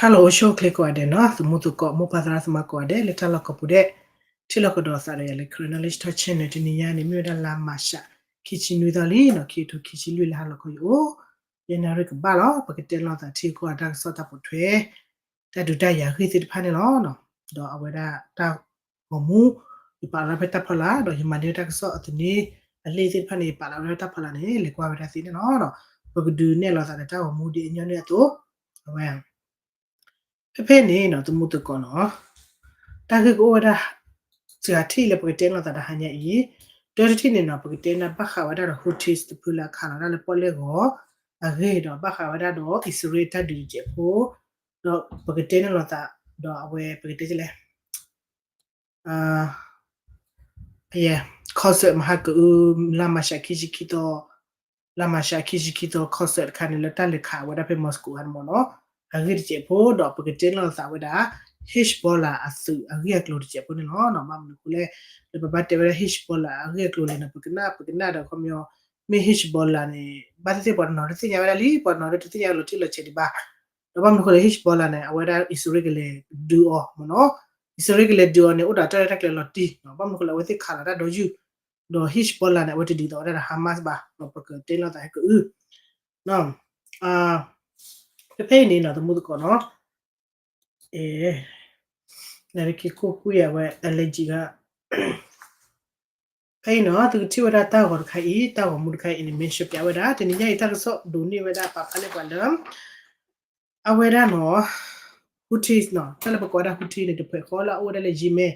Hello အိၣ်ဆူၣ်အိၣ်ချ့ကိးဂၤဒဲးနီၤ, သမူသကိး မိၢ်ပၢ်သရၣ်သမါကိးဂၤဒဲး လၢတၢ်လီၢ်ကိးပူၤဒဲး, ထံၣ်လိာ်ကဒီးသးဒီးယၤလၢ Karen Knowledge Talk Channel တနံၤညါန့ၣ် မ့ၢ်ဝဲဒၣ်လါမၤရှး ခံဆံနွံသီလံနီၤ, ခံကထိခံဆံလွံၢ်လၢဟါလီၤခီယအိၣ်, ယဲနၣ်ရံၣ်ကဘၣ်လီၤ, ပကတဲလိာ်သးထံကီၢ်အတၢ်ကစီၣ်တၢ်ပိာ်ထွဲ တၢ်ဒုးတၢ်ယၤအဂ့ၢ်သ့ၣ်တဖၣ်န့ၣ်လီၤ. ဒီးအဝဲဒၣ်တၢ်ဂီၤမူ ယပာ်လီၤဖဲတၢ်ဖီလာ်, ဒီးယမၤန့ၢ်ဝဲတၢ်ကစီၣ်အသန့ အလ့ၣ်သ့ၣ်တဖၣ်န့ၣ် ယပာ်လီၤဝဲတၢ်ဖီလာ်န့ၣ် လဲၤကွၢ်ဝဲဒၣ်သ့န့ၣ်လီၤ. ပကဒုးနဲၣ်လိာ်သးဒီးတၢ်ဂီၤမူဒ်အညီနုၢ်အသိး, အဝဲ ဖဲဖဲန့ၣ်နီၤ သမူသကိးနီၤ, တၢ်ဂ့ၢ်ကအိၣ်ဝဲဒၣ် စှၤထံၣ်လၢပကတဲလိာ်သးဒီးဟါညါအံၤ, တၢတထံၣ်န့ၣ်နီၤ ပကတဲနၢ်ဘၣ်ဃးဝဲဒၣ်ဒီး Houthis တဖုလၢအခးလီၤတၢ်လၢပီၣ်လဲၣ်ဂီၤအဂ့ၢ်ဒီး ဘၣ်ဃးဝဲဒၣ်ဒီးအံၣ်စရ့လးတၢ်ဒုးတစဲးဖိ, ဒီးပကတဲနၢ်လိာ်သး ဒီးအဝဲပကတဲလဲၣ် concert မဟါကအု လါမၤရှးခံဆံခံသီ, လါမၤရှးခံဆံခံသီ concert တခါန့ၣ် လၢတၢ်လဲၤခးဝဲဒၣ်ဖဲ Moscow အါန့ၣ်မ့ၢ်နီၤ, အဂ့ၢ်တစဲးဖိ ဒီးပကတဲနၢ်လိာ်သးဝဲဒၣ် Hezbollah အသုးအဂ့ၢ်အကျိၤတစဲးဖိန့ၣ်လီၤ. ဘၣ်မနုၤအဃိလဲၣ်, လၢပဘၣ်တဲဝဲဒၣ် Hezbollah အဂ့ၢ်အကျိၤလဲၣ်နီၤ ပကနၣ် ပကနၣ်ဒီးခီပညီ မ့ၢ် Hezbollah န့ၣ် ဘၣ်သ့ၣ်သ့ၣ်ပှၤတနီၤတသ့ၣ်ညါဝဲဒၣ်လံ, ပှၤတနီၤတသ့ၣ်ညါလီၤတံၢ်လီၤဆဲးဒံးဘၣ်. ဒီးဘၣ်မနုၤအဃိလဲၣ် Hezbollah န့ၣ် အဝဲဒၣ်အံၣ်စရ့လးကလဲၤဒုးအီၤမ့ၢ်နီၤ, အံၣ်စရ့လးကလဲၤဒုးအီၤန့ၣ် အိၣ်ဒီးတၢ်ရဲၣ်တၢ်ကျဲၤလီၤတံၢ်, ဘၣ်မနုၤအဃိလဲၣ် အဝဲသ့ၣ်ခးလီၤတၢ်ဒီယုၢ်, ဒီး Hezbollah န့ၣ် အဝဲတဒ်သိးဝဲဒၣ်ဒီး Hamas ဘၣ်, ပကတဲလိာ်သးဟဲကအု ဖဲဖဲအံၤန့ၣ်နီၤ သမူသကိးနီၤ, နရက့ခိၣ်ကွံာ်အဝဲ allergy က ဖဲအံၤနီၤ သုကထံၣ်ဝဲဒၣ်တၢ်ဂီၤတခါအံၤ တၢ်ဂီၤမူတခါအံၤန့ၣ် mention ပျးဝဲဒၣ် တနံၤညါအံၤတၢ်ကစီၣ်ဒိးန့ၢ်ဝဲဒၣ်ပာ်ဖျါလၢပှၤလၢ အဝဲဒၣ်နီၤ Houthis နီၤ တၢ်လၢပကိးဝဲဒၣ် Houthi န့ၣ် တဖုဃီလၢအအိၣ်ဝဲဒၣ်လၢ Yemen,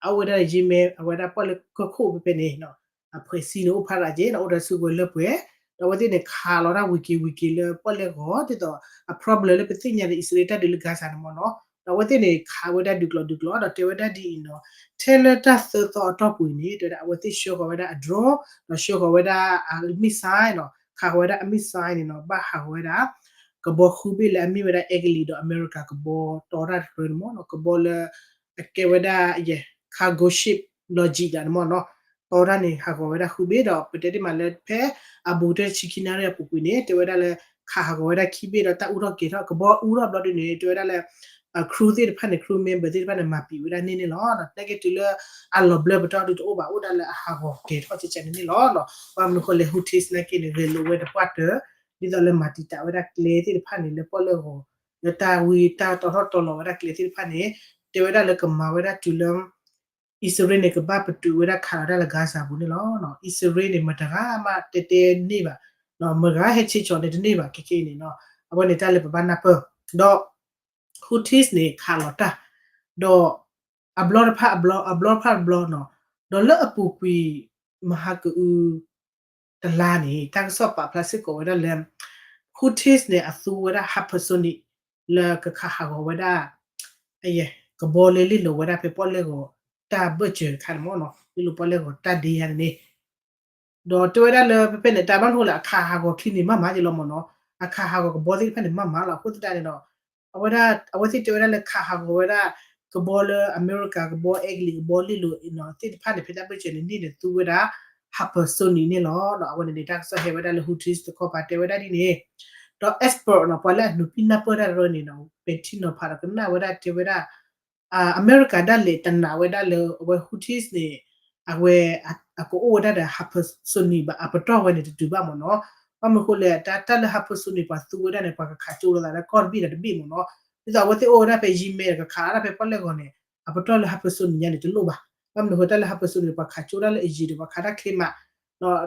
အအိၣ်ဝဲဒၣ်လၢ Yemen အဝဲဒၣ်ပီၣ်လဲၣ်ကီၢ်ခိၣ်ဖဲဖဲန့ၣ်နီၤ, အဖှဲးစံန့ၣ်အိၣ်ဖးရၤက့ၤနီၤ အိၣ်ဒီးစုကဝဲၤလၢပှဲၤ, ဒီးအဝဲသ့ၣ်န့ၣ် ခးလီၤတၢ်ဝံၤက့ၤဝံၤက့ၤလၢပီၣ်လဲၣ်ဂီၤ ဒ်သိး အ problem လၢပသ့ၣ်ညါဒီးအံၣ်စရ့လးတၢ်ဒုးလၢ Gaza န့ၣ်မ့ၢ်နီၤ, ဒီးအဝဲသ့ၣ်န့ၣ် ခးဝဲဒၣ်ဒုးကျိၤဒုးကျိၤ ဒီးတဲဝဲဒၣ်ဒ်အံၤနီၤ, ထဲလၢတၢ်သၢသီအတီၢ်ပူၤအံၤန့ၣ် တဲဝဲဒၣ်အဝဲသ့ၣ်ဆှၢဃီၤဝဲဒၣ်အ drone, ဒီးဆှၢဃီၤဝဲဒၣ်အ missile နီၤ, ခးဃီၤဝဲဒၣ်အ missile န့ၣ်နီၤ ဘၣ်ဟးဃီၤဝဲဒၣ် ကဘီဃုဘ့ၣ်လၢအမ့ၢ်ဝဲဒၣ် အဲကလံး ဒီးအမဲရကၤကဘီတီတၢ်တရၢန့ၣ်မ့ၢ်နီၤ, ကဘီလၢ အကဲဝဲဒၣ် ယဲ cargo ship လီၤကံးဒၣ်န့ၣ်မ့ၢ်နီၤ, တီတၢ်န့ၣ် ဟးဂီၤဝဲဒၣ်ဃုဘ့ၣ်ဒီး ပတဲတ့ၢ်မးလၢဖဲအဘူးတဆံခံနၣ်ရံၣ်အပူၤကွံာ်န့ၣ် တဲဝဲဒၣ်လၢ ခးဟးဂီၤဝဲဒၣ်ခံဘ့ၣ်ဒီးတၢ်အူထီၣ်ကဲၤထီၣ် ကဘီအူထီၣ်ဘျီဒုန့ၣ် တဲဝဲဒၣ်လၢ အ crew သ့ၣ်တဖၣ်န့ၣ် crew member သ့ၣ်တဖၣ်န့ၣ် မၤပံာ်ဝဲဒၣ်န့ၣ်န့ၣ်လီၤ. နာ်က့တုၤလၢအလီၤဘျၢပတီၢ်ဒုတအိၣ်ဘၣ် အိၣ်ဒၣ်လၢအဟးဂီၤကဲၤထီၣ်ကကန့ၣ်န့ၣ်လီၤ. ဘၣ်မနုၤဃိလဲၣ် Houthis နာ်က့န့ၣ် ဂဲၤလိာ်ဝဲတပှၢ်တၢၢ် ဒ်သိးလၢမၤတံာ်တာ်ဝဲဒၣ်ကျဲသ့ၣ်တဖၣ်န့ၣ် လၢပီၣ်လဲၣ်ဂီၤ လၢတၢ်ဝံတၢ်တီထီၣ်တီလီၤဝဲဒၣ်ကျဲသ့ၣ်တဖၣ်န့ၣ် တဲဝဲဒၣ်လၢကမၤဝဲဒၣ်တုၤလၢ အံၣ်စရ့လးန့ၣ် ကဘၣ်ပတုာ်ဝဲဒၣ်ခးလီၤတၢ်လၢ Gaza ပူၤန့ၣ်လီၤ. အံၣ်စရ့လးန့ၣ် မတၤဂၤမးတဲတဲန့ၢ်ဘၣ်, မတၤဂၤဟဲဆ့ကၠီၤန့ၣ်တန့ၢ်ဘၣ် ခဲခဲအံၤန့ၣ် အဝဲန့ၣ်တၢ်လၢပဘၣ်နၢ်ပၢၢ် ဒီး Houthis န့ၣ် ခးလီၤတၢ် ဒီး အဘျီတဖၣ်အဘျီ အဘျီတဖၣ်တဘျီနီၤ, ဒီးလၢအပူၤကွံာ် မဟါကအု တလါန့ၣ် တၢ်ကစီၣ်ပာ်ဖျါစ့ၢ်ကီးဝဲဒၣ်လၢ Houthis န့ၣ် အသူဝဲဒၣ် hypersonic လၢကခးဟးဂီၤဝဲဒၣ် ကဘီလၢလ့ၣ်လီၤဝဲဒၣ်ဖဲပီၣ်လဲၣ်ဂီၤ တၢ်ဘၢၣ်စၢၤတခါန့ၣ်မ့ၢ်နီၤ လ့ၣ်လီၤပီၣ်လဲၣ်ဂီၤတၢ်ဒ့ယါန့ၣ်န့ၣ် ဒီးတဲဝဲဒၣ်လၢဖဲဖဲန့ၣ် တၢ်ဘၣ်မနုၤဃိလဲၣ် အခးဟးဂီၤချံန့ၣ် မၤမၤက့ၤလီၤမ့ၢ်နီၤ, အခးဟးဂီၤကဘီသ့ၣ်တဖၣ်န့ၣ် မၤမၤလီၤ. အဃိသတးန့ၣ်ဒီး အဝဲဒၣ် အဝဲသ့ၣ်တဲဝဲဒၣ်လၢခးဟးဂီၤဝဲဒၣ် ကဘီလၢအမဲရကၤကဘီ အဲကလံးကဘီလ့ၣ်လီၤသ့ၣ်တဖၣ်န့ၣ် ဖဲတၢ်ဘၢၣ်စၢၤန့ၣ်န့ၣ် သူဝဲဒၣ် hypersonic န့ၣ်လီၤ. ဒီးအဝဲန့ၣ်န့ၣ် တၢ်ကစီၣ်ဟဲဝဲဒၣ်လၢ Houthis တခီပၤတဲဝဲဒၣ်ဒ်န့ၣ်, ဒီး expert နီၤ ပှၤလၢအနုာ်ပံနၢ်ပၢၢ်တၢ်တရၢန့ၣ်နီၤ ပဲာ်ထံနီၤဖးဒီးကနၣ်ဝဲဒၣ်တဲဝဲဒၣ် အမဲရကၤဒၣ်လဲာ်တနာ်ဝဲဒၣ်လၢအဝဲ Houthis န့ၣ် အဝဲ အကအိၣ်ဝဲဒၣ်ဒီး hypersonic ဘၣ် အပတီၢ်ဝဲန့ၣ်တတုၤဘၣ်မ့ၢ်နီၤ. ဘၣ်မနုၤဃိလဲၣ် တၢ်လၢ hypersonic ပှၤသူဝဲဒၣ်န့ၣ် ပှၤကခးကၠိလိာ်သးလၢကီၢ်တဘ့ၣ်ဒီးတဘ့ၣ်မ့ၢ်နီၤ. ဒ်သိးအဝဲသ့ၣ်အိၣ်ဝဲဒၣ်ဖဲ Yemen ကခးဒၣ်ဖဲပီၣ်လဲၣ်ဂီၤန့ၣ် အပတီၢ်လၢ hypersonic ညါန့ၣ်တလိၣ်ဘၣ်. ဘၣ်မနုၤဃိတၢ်လၢ hypersonic န့ၣ် ပှၤခးကၠိဒၣ်လၢအယံၤဒီးပှၤခးတၢ်ချ့မး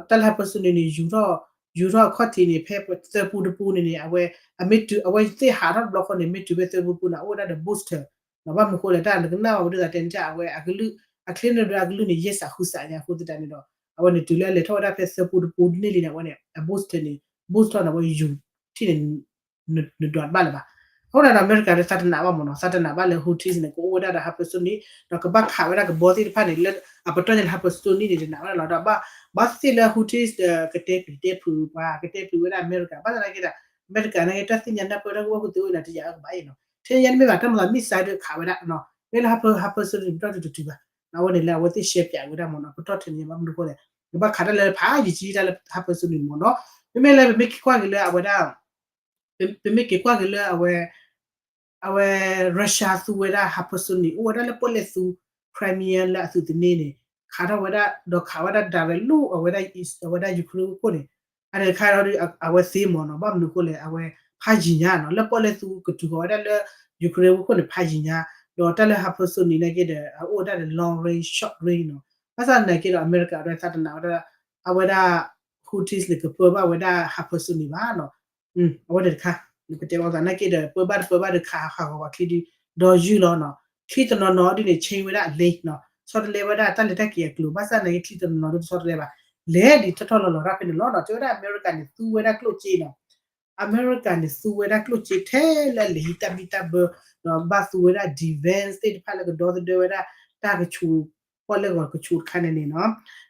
တၢ်လၢ hypersonic န့ၣ် ယူၤထီၣ် ယူၤထီၣ်အခီၣ်ထံးန့ၣ် ဖဲသၢပူတပူန့ၣ်န့ၣ် အဝဲ အမ့ၢ်တုၤ အဝဲသ့ၣ်ဟးထီၣ်တဘျီဃီန့ၣ် မ့ၢ်တုၤဖဲသၢပူတပူန့ၣ် အအိၣ်ဝဲဒၣ်ဒီး booster ဘၣ်မနုၤဃိလဲၣ် တၢ်နကနၣ်ဘၣ်ဝဲဒၣ်သးတဲန့ၣ် အဝဲအကလုၢ် အချ့န့ၣ်ဒီးအကလုၢ်န့ၣ် ယဲၢ်စးဃုစးညါအဃိသတးန့ၣ်ဒီး အဝဲန့ၣ်တုၤလၢအလဲၤထီၣ်ဝဲဒၣ်ဖဲသၢပူတပူန့ၣ်လံန့ၣ် အဝဲန့ၣ် အ booster န့ၣ် booster န့ၣ် အဝဲယူၤထံၣ်န့ၣ် နဒွးတဘၣ်လၢၤဘၣ်. အဃိန့ၣ်ဒီး အမဲရကၤဒီးသးတနာ်ဘၣ်မ့ၢ်နီၤ သးတနာ်ဘၣ်လၢ Houthis န့ၣ် ကအိၣ်ဝဲဒၣ်ဒီး hypersonic ဒီးကဘၣ်ခးဝဲဒၣ်ကဘီသ့ၣ်တဖၣ်န့ၣ် လၢအပတီၢ်န့ၣ်လၢ hypersonic န့ၣ် တနာ်ဝဲဒၣ်လီၤ. ဒီးဘၣ်သ့ၣ်လၢ Houthis ဒီးကတဲပျံၤတဲဖုးပှၤ ကတဲပျံၤဝဲဒၣ်အမဲရကၤ ဘၣ်သနာ်က့ဒီး အမဲရကၤန့ၣ်က့ တၢ်သ့ၣ်ညါနၢ်ပၢၢ်တၢ်ကဝီၤကူၣ်သ့အိၣ်ဒီးတယာ်အကဘၣ်အံၤနီၤ ထဲညါန့ၣ်မ့ၢ်ဘၣ်တၢ်မၤသး missile ဒီးခးဝဲဒၣ်နီၤ မ့ၢ်လၢ hyper hypersonic ပတီၢ်တတုၤဘၣ် အဝဲန့ၣ်လၢ အဝဲသ့ၣ်ရှဲပၠးဝဲဒၣ်မ့ၢ်နီၤ ပတီၢ်ထဲန့ၣ် ဘၣ်မနုၤအဃိလဲၣ် ကဘၣ်ခးတၢ်လၢဖးယံာ်ကံတၢ်လၢ hypersonic မ့ၢ်နီၤ မ့မ့ၢ်လၢပမ့ၢ်က့ၤကွၢ်က့ၤလၢအဝဲဒၣ် ပမ့ၢ်က့ၤကွၢ်က့ၤလၢအဝဲ အဝဲ Russia သူဝဲဒၣ် hypersonic အိၣ်ဝဲဒၣ်လၢပီၣ်လဲၣ်သူ Crimea လၢအသုးသန့န့ၣ် ခးထီၣ်ဝဲဒၣ် ဒီးခးဝဲဒၣ် direct လၢအဝဲဒၣ် အဝဲဒၣ် Ukraine ဝ့ၢ်ခိၣ်န့ၣ် အန့ၣ်တခါဒီး အဝဲသ့မ့ၢ်နီၤ ဘၣ်မနုၤအဃိလဲၣ် အဝဲဖးယံၤညါနီၤ လၢပီၣ်လဲၣ်သူကတုၤဃီၤဝဲဒၣ်လၢ Ukraine ဝ့ၢ်ခိၣ်န့ၣ် ဖးယံၤညါ ဒီးတၢ်လၢ hypersonic န့ၣ်က့ဒီး အအိၣ်ဝဲဒၣ်ဒီး long range short range နီၤ ဘၣ်ဆၣ်သနာ်က့ဒီး အမဲရကၤဒီးသးတနာ်ဝဲဒၣ် အဝဲဒၣ် Houthis န့ၣ် ကပၢဘၣ်ဝဲဒၣ် hypersonic ဘၣ်နီၤ အဝဲန့ၣ်တခါ ပတဲအီၤသးနာ်က့ဒီး ပၢဘၣ်တပၢဘၣ်ဒီးခးဟးဂီၤပှၤချံဒု ဒီးယုၢ်လီၤနီၤ ချံတနီၤနီၤဒ်န့ၣ် change ဝဲဒၣ်အလ့နီၤ ဆီတလဲဝဲဒၣ်တၢ်လဲၤတၢ်က့ၤအကျိၤ ဘၣ်ဆၣ်သနာ်က့ချံတနီၤနီၤဒ်တဆီတလဲဘၣ် လဲၤဒ်ထီၣ်ထီၣ်လီၤလီၤတၢ်ဖဲန့ၣ်လီၤနီၤ တဲဝဲဒၣ်အမဲရကၤန့ၣ် သူဝဲဒၣ်ကျိၣ်စ့နီၤ အမဲရကၤန့ၣ် သူဝဲဒၣ်ကျိၣ်စ့ထဲလၢအလဲၤဟံးတၢ်ဘံၣ်တၢ်ဘၢ ဒီးဘၣ်သူဝဲဒၣ် defense သ့ၣ်တဖၣ်လၢကဒီသဒၢဝဲဒၣ် တၢ်ကဆူး ပီၣ်လဲၣ်ဂီၤကဆူးတခါန့ၣ်န့ၣ်နီၤ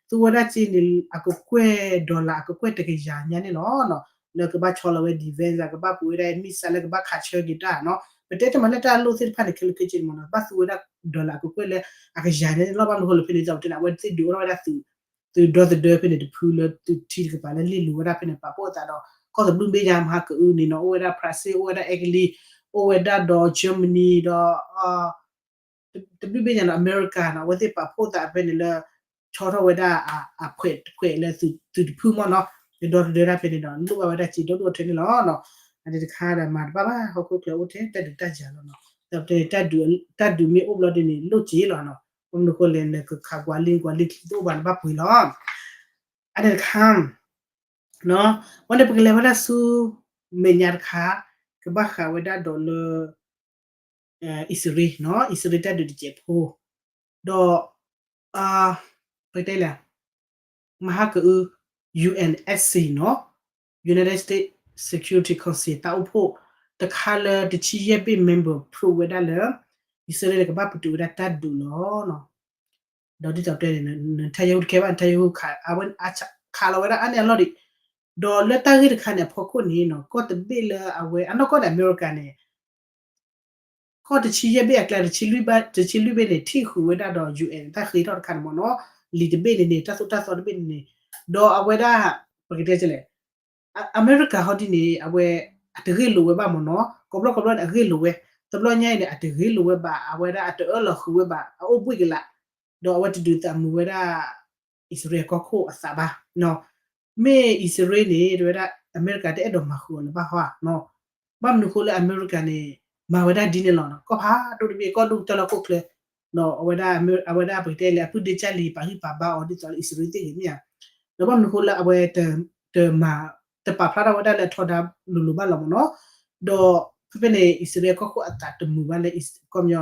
သူဝဲဒၣ်စ့န့ၣ် အကကွဲၢ် dollar အကကွဲၢ်တကယၤညါန့ၣ်လီၤနီၤ လၢကဘၣ်ဆီလီၤဝဲ defense လၢကဘၣ်ပှ့ၤဝဲဒၣ် missile လၢကဘၣ်ခးဆၢက့ၤတၢ်နီၤ ပတဲတမံၤလၢတၢ်လိၣ်သ့ၣ်တဖၣ်န့ၣ် ခဲလၢာ်ခဲဆ့န့ၣ်မ့ၢ်နီၤ ဘၣ်သူဝဲဒၣ် dollar အကကွဲၢ်လၢအကယၤညါန့ၣ်လီၤ ဘၣ်မနုၤဃိလဲၣ်ဖဲန့ၣ် ဒ်သိးပတဲန့ၣ် အဝဲသ့ၣ်ဒုးအိၣ်ထီၣ်ဝဲဒၣ်သုး သုးဒီသဒၢဖဲန့ၣ်တဖုလၢသုးထံတကပၤလၢ လ့ၣ်လိၤဝဲဒၣ်ဖဲန့ၣ် ပာ်ဖှိၣ်အသးဒီး ကီၢ်သဘျုၣ်ဘ့ၣ်ညါမဟါကအုန့ၣ်နီၤ အိၣ်ဝဲဒၣ် France အိၣ်ဝဲဒၣ် Italy အိၣ်ဝဲဒၣ်ဒီး Germany ဒီး တဘျုးဘ့ၣ်ညါနီၤ အမဲရကၤနီၤ အဝဲသ့ၣ်ပာ်ဖှိၣ်သးဖဲန့ၣ်လၢ ဆီထီၣ်ဝဲဒၣ်အခွဲးတခွဲးလၢသုးတဖုမ့ၢ်နီၤ ဒီသဒၢတၢ်ဖဲန့ၣ်ဒီး လိၣ်ဘၣ်ဝဲဒၣ်စ့ဒီဒိၣ်ထဲန့ၣ်လီၤ. အန့ၣ်တခါဒီးမၤတဘၣ်ဘၣ် ဟီၣ်ခိၣ်ချၢအိၣ်ထဲတၢ်ဒုးတၢ်ယၤလီၤနီၤ ဒီးပတဲန့ၣ် တၢ်ဒုးမ့ၢ်အိၣ်ဘျီဒ်န့ၣ် လိၣ်စ့လီၤနီၤ ဘၣ်မနုၤဃိလဲၣ် နကခးကွၢ်လံကွၢ်လံချံတအိၣ်ဘၣ်နဘၣ်ပှ့ၤလီၤ. အန့ၣ်တခါ ဝဲန့ၣ်ပကလဲၤဝဲဒၣ်ဆူ မဲာ်ညါတခါ ကဘၣ်ဃးဝဲဒၣ်ဒီးလၢ အံၣ်စရ့လးနီၤ အံၣ်စရ့လးတၢ်ဒုးတစဲးဖိ ဒီး ပတဲလဲၣ် မဟါကအု UNSC နီၤ United States Security Council တၢ်အိၣ်ဖှိၣ် တခါလၢတဆံယဲၢ်ဘ့ၣ် member ဖျိဝဲဒၣ်လၢ အံၣ်စရ့လးန့ၣ် ကဘၣ်ပတုာ်ဝဲဒၣ်တၢ်ဒုးလီၤ. ဒီးဒ်သိးတဲန့ၣ် Netanyahu တကဲဘၣ် Netanyahu ခးလီၤဝဲဒၣ်အါန့ၢ်အလီၢ်ဒံး ဒီးလၢတၢ်ဂ့ၢ်တခါန့ၣ်အဖီခိၣ်န့ၣ်နီၤ ကီၢ်တဘ့ၣ်လၢအဝဲ အနီၢ်ကီၢ်န့ၣ် အမဲရကၤန့ၣ် ကီၢ်တဆံယဲၢ်ဘ့ၣ်အကျါ တဆံလွံၢ်ဘ့ၣ်န့ၣ် ထံၣ်ဃုာ်ဝဲဒၣ်ဒီး UN တၢ်ဃ့ထီၣ်တခါန့ၣ်မ့ၢ်နီၤ လံာ်တဘ့ၣ်န့ၣ်န့ၣ် တၢ်သိၣ်တၢ်သီတဘ့ၣ်န့ၣ်န့ၣ် ဒီးအဝဲဒၣ် ပကတဲလဲၣ် အမဲရကၤဟီဒ်န့ၣ် အဝဲ အတဂ့ၢ်လိာ်ဝဲဘၣ်မ့ၢ်နီၤ ကိးဘျီကိးဘျီန့ၣ် အဂ့ၢ်လိာ်ဝဲ တဘျီညါအံၤန့ၣ် အတဂ့ၢ်လိာ်ဝဲဘၣ် အဝဲဒၣ်အတအၢၣ်လီၤဃုာ်ဝဲဘၣ် အအိၣ်ဘှံးကလာ် ဒီးအဝဲတဒုးသးမုာ်ဝဲဒၣ် အံၣ်စရ့လးကီၢ်ခိၣ်အသးဘၣ် မ့ၢ်အံၣ်စရ့လးန့ၣ် တဲဝဲဒၣ် အမဲရကၤတအဲၣ်ဒိးမၤဃုာ်အီၤလၢၤဘၣ်ဟီဧါ ဘၣ်မနုၤဃိလၢအမဲရကၤန့ၣ် မၤဝဲဒၣ်ဒ်န့ၣ်လီၤနီၤ ကီၢ်ဖးဒိၣ်တဘ့ၣ် ကီၢ်ဒိၣ်ကတၢၢ်လၢဟီၣ်ခိၣ်ချၢ အဝဲဒၣ်ပကတဲလဲၣ် အပုၢ်ဒ့ကၢ်လံၤ ပာ်ဂံၢ်ပာ်ဘါအီၤဒ်သိးလၢအံၣ်စရ့လးသ့ၣ်ဂ့ၤမ့ၢ်ဧါ ဒီးဘၣ်မနုၤဃိလၢအဝဲ တမၤ တပာ်ဖျါထီၣ်ဝဲဒၣ်လၢအထီဒါလိၤလိၤဘၣ်လီၤမ့ၢ်နီၤ ဒီးဖဲဖဲန့ၣ် အံၣ်စရ့လးကီၢ်ခိၣ်အသးတမုာ်ဘၣ်လၢ ကီၢ်မညီ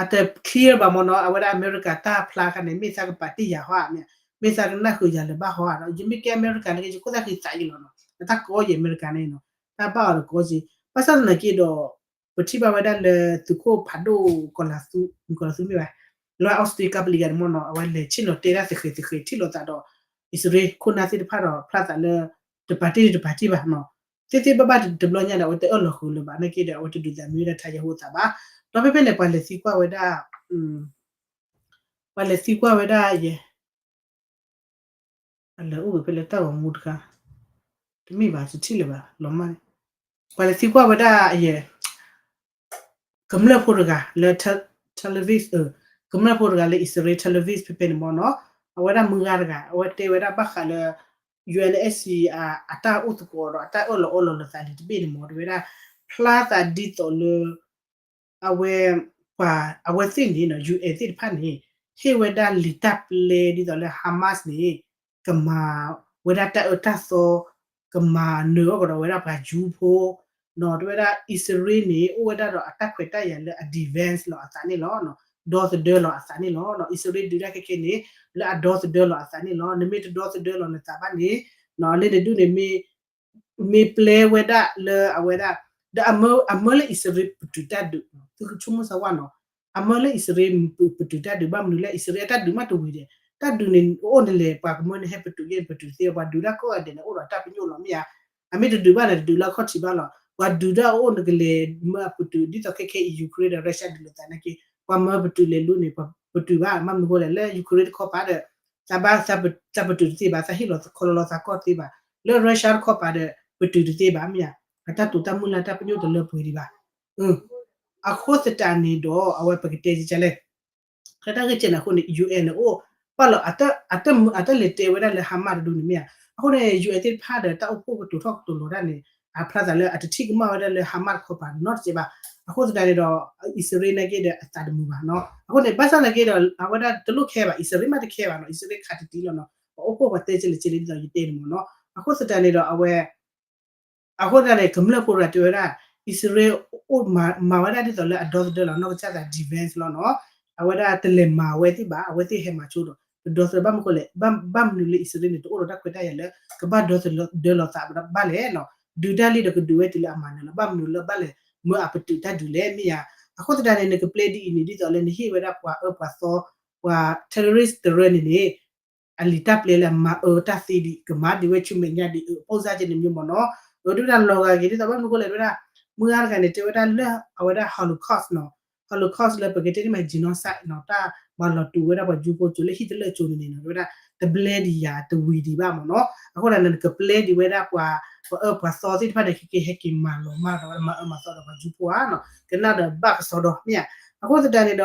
အတ clear ဘၣ်မ့ၢ်နီၤ အဝဲဒၣ်အမဲရကၤတၢ်ဖျါခါန့ၣ် မ့ၢ်သးကပာ်တ့ၢ်ယၤဟီဧါမ့ၢ် မ့ၢ်သးကနၣ်ဃုာ်ယၤလၢၤဘၣ်ဟီဧါဒီး ယမ့ၢ်ကဲအမဲရကၤန့ၣ် ယခိၣ်သၣ်ဃံသးယံာ်လီၤနီၤ အတၢ်ကီယဲၢ်အမဲရကၤန့ၣ်နီၤ တၢ်ဘၣ်အီၤတကီက့ ဘၣ်ဆၣ်သနာ်က့ဒီး ပထံၣ်ဘၣ်ဝဲဒၣ်လၢသုးခိၣ်ဖးဒိၣ်ကီၤလၤသူ ကီၤလၤသူမ့ၢ်ဘၣ် လၢ Australia ကပလံၤဂၤန့ၣ်မ့ၢ်နီၤ အဝဲလဲၤဆ့ၣ်နီၤတဲဒၣ်သဃဲၤသဃဲၤထံၣ်လိာ်သးဒီး အံၣ်စရ့လးခိၣ်နၢ်သ့ၣ်တဖၣ်ဒီးဖျါသးလၢ တပာ်တ့ၢ်တပာ်တ့ၢ်ဘၣ်နီၤ သ့သ့ဘၣ်ဘၣ်တဘျီညါဒီး အဝဲတအၢၣ်လီၤဃုာ်လၢၤဘၣ် နာ်က့ဒီး အဝဲတဒုးသးမုာ်ဝဲဒၣ်ထါယဟိအသးဘၣ် ဒီးဖဲဖဲန့ၣ် ပှၤလဲၤသံကွၢ်ဝဲဒၣ် ပှၤလဲၤသံကွၢ်ဝဲဒၣ်ယဲ အလဲၤအိၣ်ဂ့ၤဖဲလၢတၢ်ဂီၤမူတခါ တမ့ၢ်ဘၣ် တထံၣ်လၢၤဘၣ် လီၤမၢ်န့ၣ် ပှၤလဲၤသံကွၢ်ဝဲဒၣ်ယဲ ကမျၢၢ်ဖိတဂၤလၢ Tel Aviv ကမျၢၢ်ဖိတဂၤလၢအံၣ်စရ့လး Tel Aviv ဖဲဖဲန့ၣ်မ့ၢ်နီၤ အဝဲဒၣ်မုၢ်ဂၤတဂၤ အဝဲတဲဝဲဒၣ်ဘၣ်ဃးလၢ UNSC အတၢ်အိၣ်သကိးဒီးအတၢ်အၢၣ်လီၤအီလီၤလၢသးလံာ်တဘ့ၣ်န့ၣ်မ့ၢ် တဲဝဲဒၣ် ဖျါသးဒ်သိးလၢ အဝဲ ပှၤ အဝဲသ့ၣ်န့ၣ်နီၤ UN သ့ၣ်တဖၣ်န့ၣ် ဟ့ၣ်ဝဲဒၣ်လံာ်တၢ်ပျဲဒ်သိးလၢ Hamas န့ၣ် ကမၤဝဲဒၣ်တၢ်အၢတၢ်သီ ကမၤနၢၤအီၣ်ကဒီးဝဲဒၣ်ပှၤယူဖိ နီၤ တဲဝဲဒၣ်အံၣ်စရ့လးန့ၣ် အိၣ်ဝဲဒၣ်ဒီးအတၢ်ခွဲးတၢ်ယာ်လၢအ defense လီၤအသးန့ၣ်လီၤ. ဒီသဒၢလီၤအသးန့ၣ်လီၤ. အံၣ်စရ့လးဒုးတၢ်ခဲခဲန့ၣ် လၢအဒီသဒၢလီၤအသးန့ၣ်လီၤ. နမ့ၢ်တဒီသဒၢလီၤနသးဘၣ်န့ၣ် လၢနဒုးန့ၣ် မ့ၢ်ပျဲဝဲဒၣ်လၢအဝဲဒၣ် ဒီးအမၢလၢအံၣ်စရ့လးပတုာ်တၢ်ဒုး သုကဆိကမိၣ်စၢ်ဝါနီၤ. အမၢလၢအံၣ်စရ့လးပတုာ်တၢ်ဒုး ဘၣ်မနုၤလၢအံၣ်စရ့လးအတၢ်ဒုးမးတဝံၤဒီး တၢ်ဒုးန့ၣ် အိၣ်နလဲၣ် ပှၤကမၢနဟဲပတုာ်ယဲၢ်ပတုာ်သ့ ပှၤဒုးတၢ်ကိးဂၤဒဲးန့ၣ် အိၣ်ဒီးတၢ်ပညိၣ်လီၤမ့ၢ်ဧါ. အမ့ၢ်တဒုးဘၣ်န့ၣ် တဒုးလၢအခီၣ်ထံးဘၣ်လီၤ. ပှၤဒုးတၢ်အိၣ်နကလဲၤမၢအပတုာ် ဒ်သိးခဲခဲအံၤ Ukraine ဒီး Russia ဒုးလိာ်သးနာ်က့ ပှၤမၢပတုာ်လဲၤလူန့ၣ် ပတုာ်ဘၣ် ဘၣ်မနုၤဃိလဲၣ် လၢ Ukraine တခီပၤဒီး သးဘၣ် သးပတုာ်တသ့ဘၣ် သးဟ့ၣ်လီၤခီလီၤလီၤသးကီၢ်တသ့ဘၣ်. လၢ Russia တခီပၤဒီး ပတုာ်တသ့ဘၣ်မ့ၢ်ဧါ. အတၢ်တိာ်တၢ်မုၢ်လၢ်တၢ်ပညိၣ်တလၢပှဲၤဒံးဘၣ်. အဃိသတးန့ၣ်ဒီး အဝဲပကတဲကလဲၣ် တၢ်ဂ့ၢ်ကဲန့ၣ်အဃိန့ၣ် ယူအ့ၣ်န့ၣ် အိၣ်ပာ်လီၤ အတၢ်လဲၤတဲဝဲဒၣ်လၢ Hamas တဒူၣ်န့ၣ်မ့ၢ်ဧါ. အဃိန့ၣ် ယူအ့ၣ် သ့ၣ်တဖၣ်ဒီးတၢ်အိၣ်ဖှိၣ်ကတိၤထီၣ်ကတိၤလီၤတၢ်န့ၣ် အဖျါသးလၢအတထံၣ်ကမၣ်ဝဲဒၣ်လၢ Hamas တခီပၤနီတစဲးဘၣ်. အဃိသတးန့ၣ်ဒီး အံၣ်စရ့လးနာ်က့ဒီးအသးတမုာ်ဘၣ်နီၤ. အဃိန့ၣ် ဘၣ်ဆၣ်သနာ်က့ဒီး အဝဲဒၣ်တလိၣ်ခဲဘၣ် အံၣ်စရ့လးမ့ၢ်တခဲဘၣ်နီၤ အံၣ်စရ့လးခးတတံၢ်လီၤနီၤ ပှၤအိၣ်ဖှိၣ်ပှၤတဲကလဲၣ်ကလဲၣ်ဒ်သိးယတဲန့ၣ်မ့ၢ်နီၤ. အဃိသတးန့ၣ်ဒီးအဝဲ အဃိသတးန့ၣ် ကမျၢၢ်ဖိတဂၤတဲဝဲဒၣ် အံၣ်စရ့လး မၤဝဲဒၣ်ဒ်သိးလၢအဒီသဒၢလီၤ နီၢ်ကစၢ်သး defense လီၤနီၤ. အဝဲဒၣ်တလဲၤမၤဝဲသ့ၣ်ဘၣ် အဝဲသ့ၣ်ဟဲမၤဆိဒီး ပဒီသဒၢဘၣ်မနုၤဃိလဲၣ် ဘၣ်မနုၤလၢအံၣ်စရ့လးန့ၣ် တအိၣ်ဒီးတၢ်ခွဲးတၢ်ယာ်လၢ ကဘၣ်ဒီသဒၢလီၤသးဘၣ်လဲၣ်နီၤ. ဒုးတၢ်လံဒီးကဒုးဝဲတုၤလၢအမၤနၢၤလီၤ ဘၣ်မနုၤလၢဘၣ်လဲၤမၢအပတုာ်တၢ်ဒုးလဲၣ်မ့ၢ်ဧါ. အဃိသတးန့ၣ် နကပျဲဒ်အံၤန့ၣ် ဒ်သိးလၢနဟ့ၣ်ဝဲဒၣ်ပှၤအၢပှၤသီ ပှၤ terrorist တရၢန့ၣ်န့ၣ် အလံာ်တၢ်ပျဲလၢအမၤအၢတၢ်သ့ဒံး ကမၤဒံးဝဲဆူမဲာ်ညါဒံး အၢ ပိၢ်စၢ်ကဲန့ၣ်မ့ၢ်မ့ၢ်နီၤ. အၢ ဒ်ဝဲဒၣ်လီၤဂာ်က့ၤ ဒ်သိးဘၣ်မနုၤဃိလဲၣ် ဒ်ဝဲဒၣ် မုၢ်ဂၤတဂၤန့ၣ် တဲဝဲဒၣ်လၢအဝဲဒၣ် Holocaust နီၤ Holocaust လၢပကတဲန့ၣ်မး genocide နီၤ တၢ်မၤလီၤတူာ်ဝဲဒၣ်ပှၤကၠူဖိကၠိလၢဟံၣ်တလၢၢ်ကၠိန့ၣ်န့ၣ်နီၤ ဒ်ဝဲဒၣ် တဘျဲဒံးယၤတဝံၤဒံးဘၣ်မ့ၢ်နီၤ. အဃိသတးန့ၣ် နကပျဲဒံးဝဲဒၣ်ပှၤ ပှၤအၢပှၤသီသ့ၣ်တဖၣ်န့ၣ် ကက့ၤဟဲက့ၤမၤလီၤမၢ်ဒီး မၤအၢမၤသီဒီးပှၤကၠူဖိဧါနီၤ ကနၣ်ဒီးဘၣ်ကစီဒီမ့ၢ်ဧါ. အဃိသတးန့ၣ်ဒီး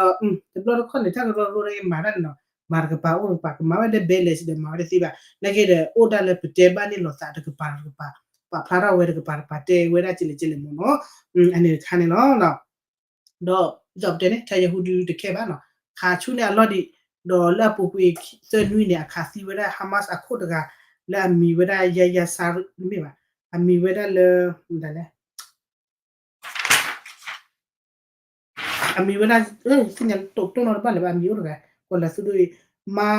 တဘျီတခီၣ်န့ၣ် တၢ်ကရၢကရိန့ၣ်မၤတၢ်န့ၣ်နီၤ မၤတကပၤအိၣ်တကပၤ ကမၤဝဲဒၣ် balance ဒီးမၤဝဲဒၣ်သ့ဘၣ် နာ်က့ဒီး အိၣ်ဒၣ်လၢပတဲဘၣ်န့ၣ်လီၤသးတကပၤတကပၤ ပာ်ဖျါထီၣ်ဝဲတကပၤတကပၤ တဲဝဲဒၣ်ကလဲၣ်ကလဲၣ်မ့ၢ်နီၤ. အန့ၣ်တခါန့ၣ်လီၤ. ဒီးဒ်သိးပတဲန့ၣ် ထါယဟူဒုတခဲဘၣ်နီၤ ခးဆူန့ၣ်အလီၢ်ဒံး ဒီးလၢအပူၤကွံာ်သၢနွံန့ၣ် အခးသံဝဲဒၣ် Hamas အခိၣ်တဂၤ လၢအမံၤဝဲဒၣ် Yahya Saree မ့ၢ်ဘၣ် အမံၤဝဲဒၣ်လၢ မတၤလဲၣ် အမံၤဝဲဒၣ် သ့ၣ်ညါတိၣ်တိၣ်နီတဘၣ်လၢၤဘၣ် အမံၤအိၣ်တဂၤ ကွၢ်လၢသုဒိၣ်အံၤ မါ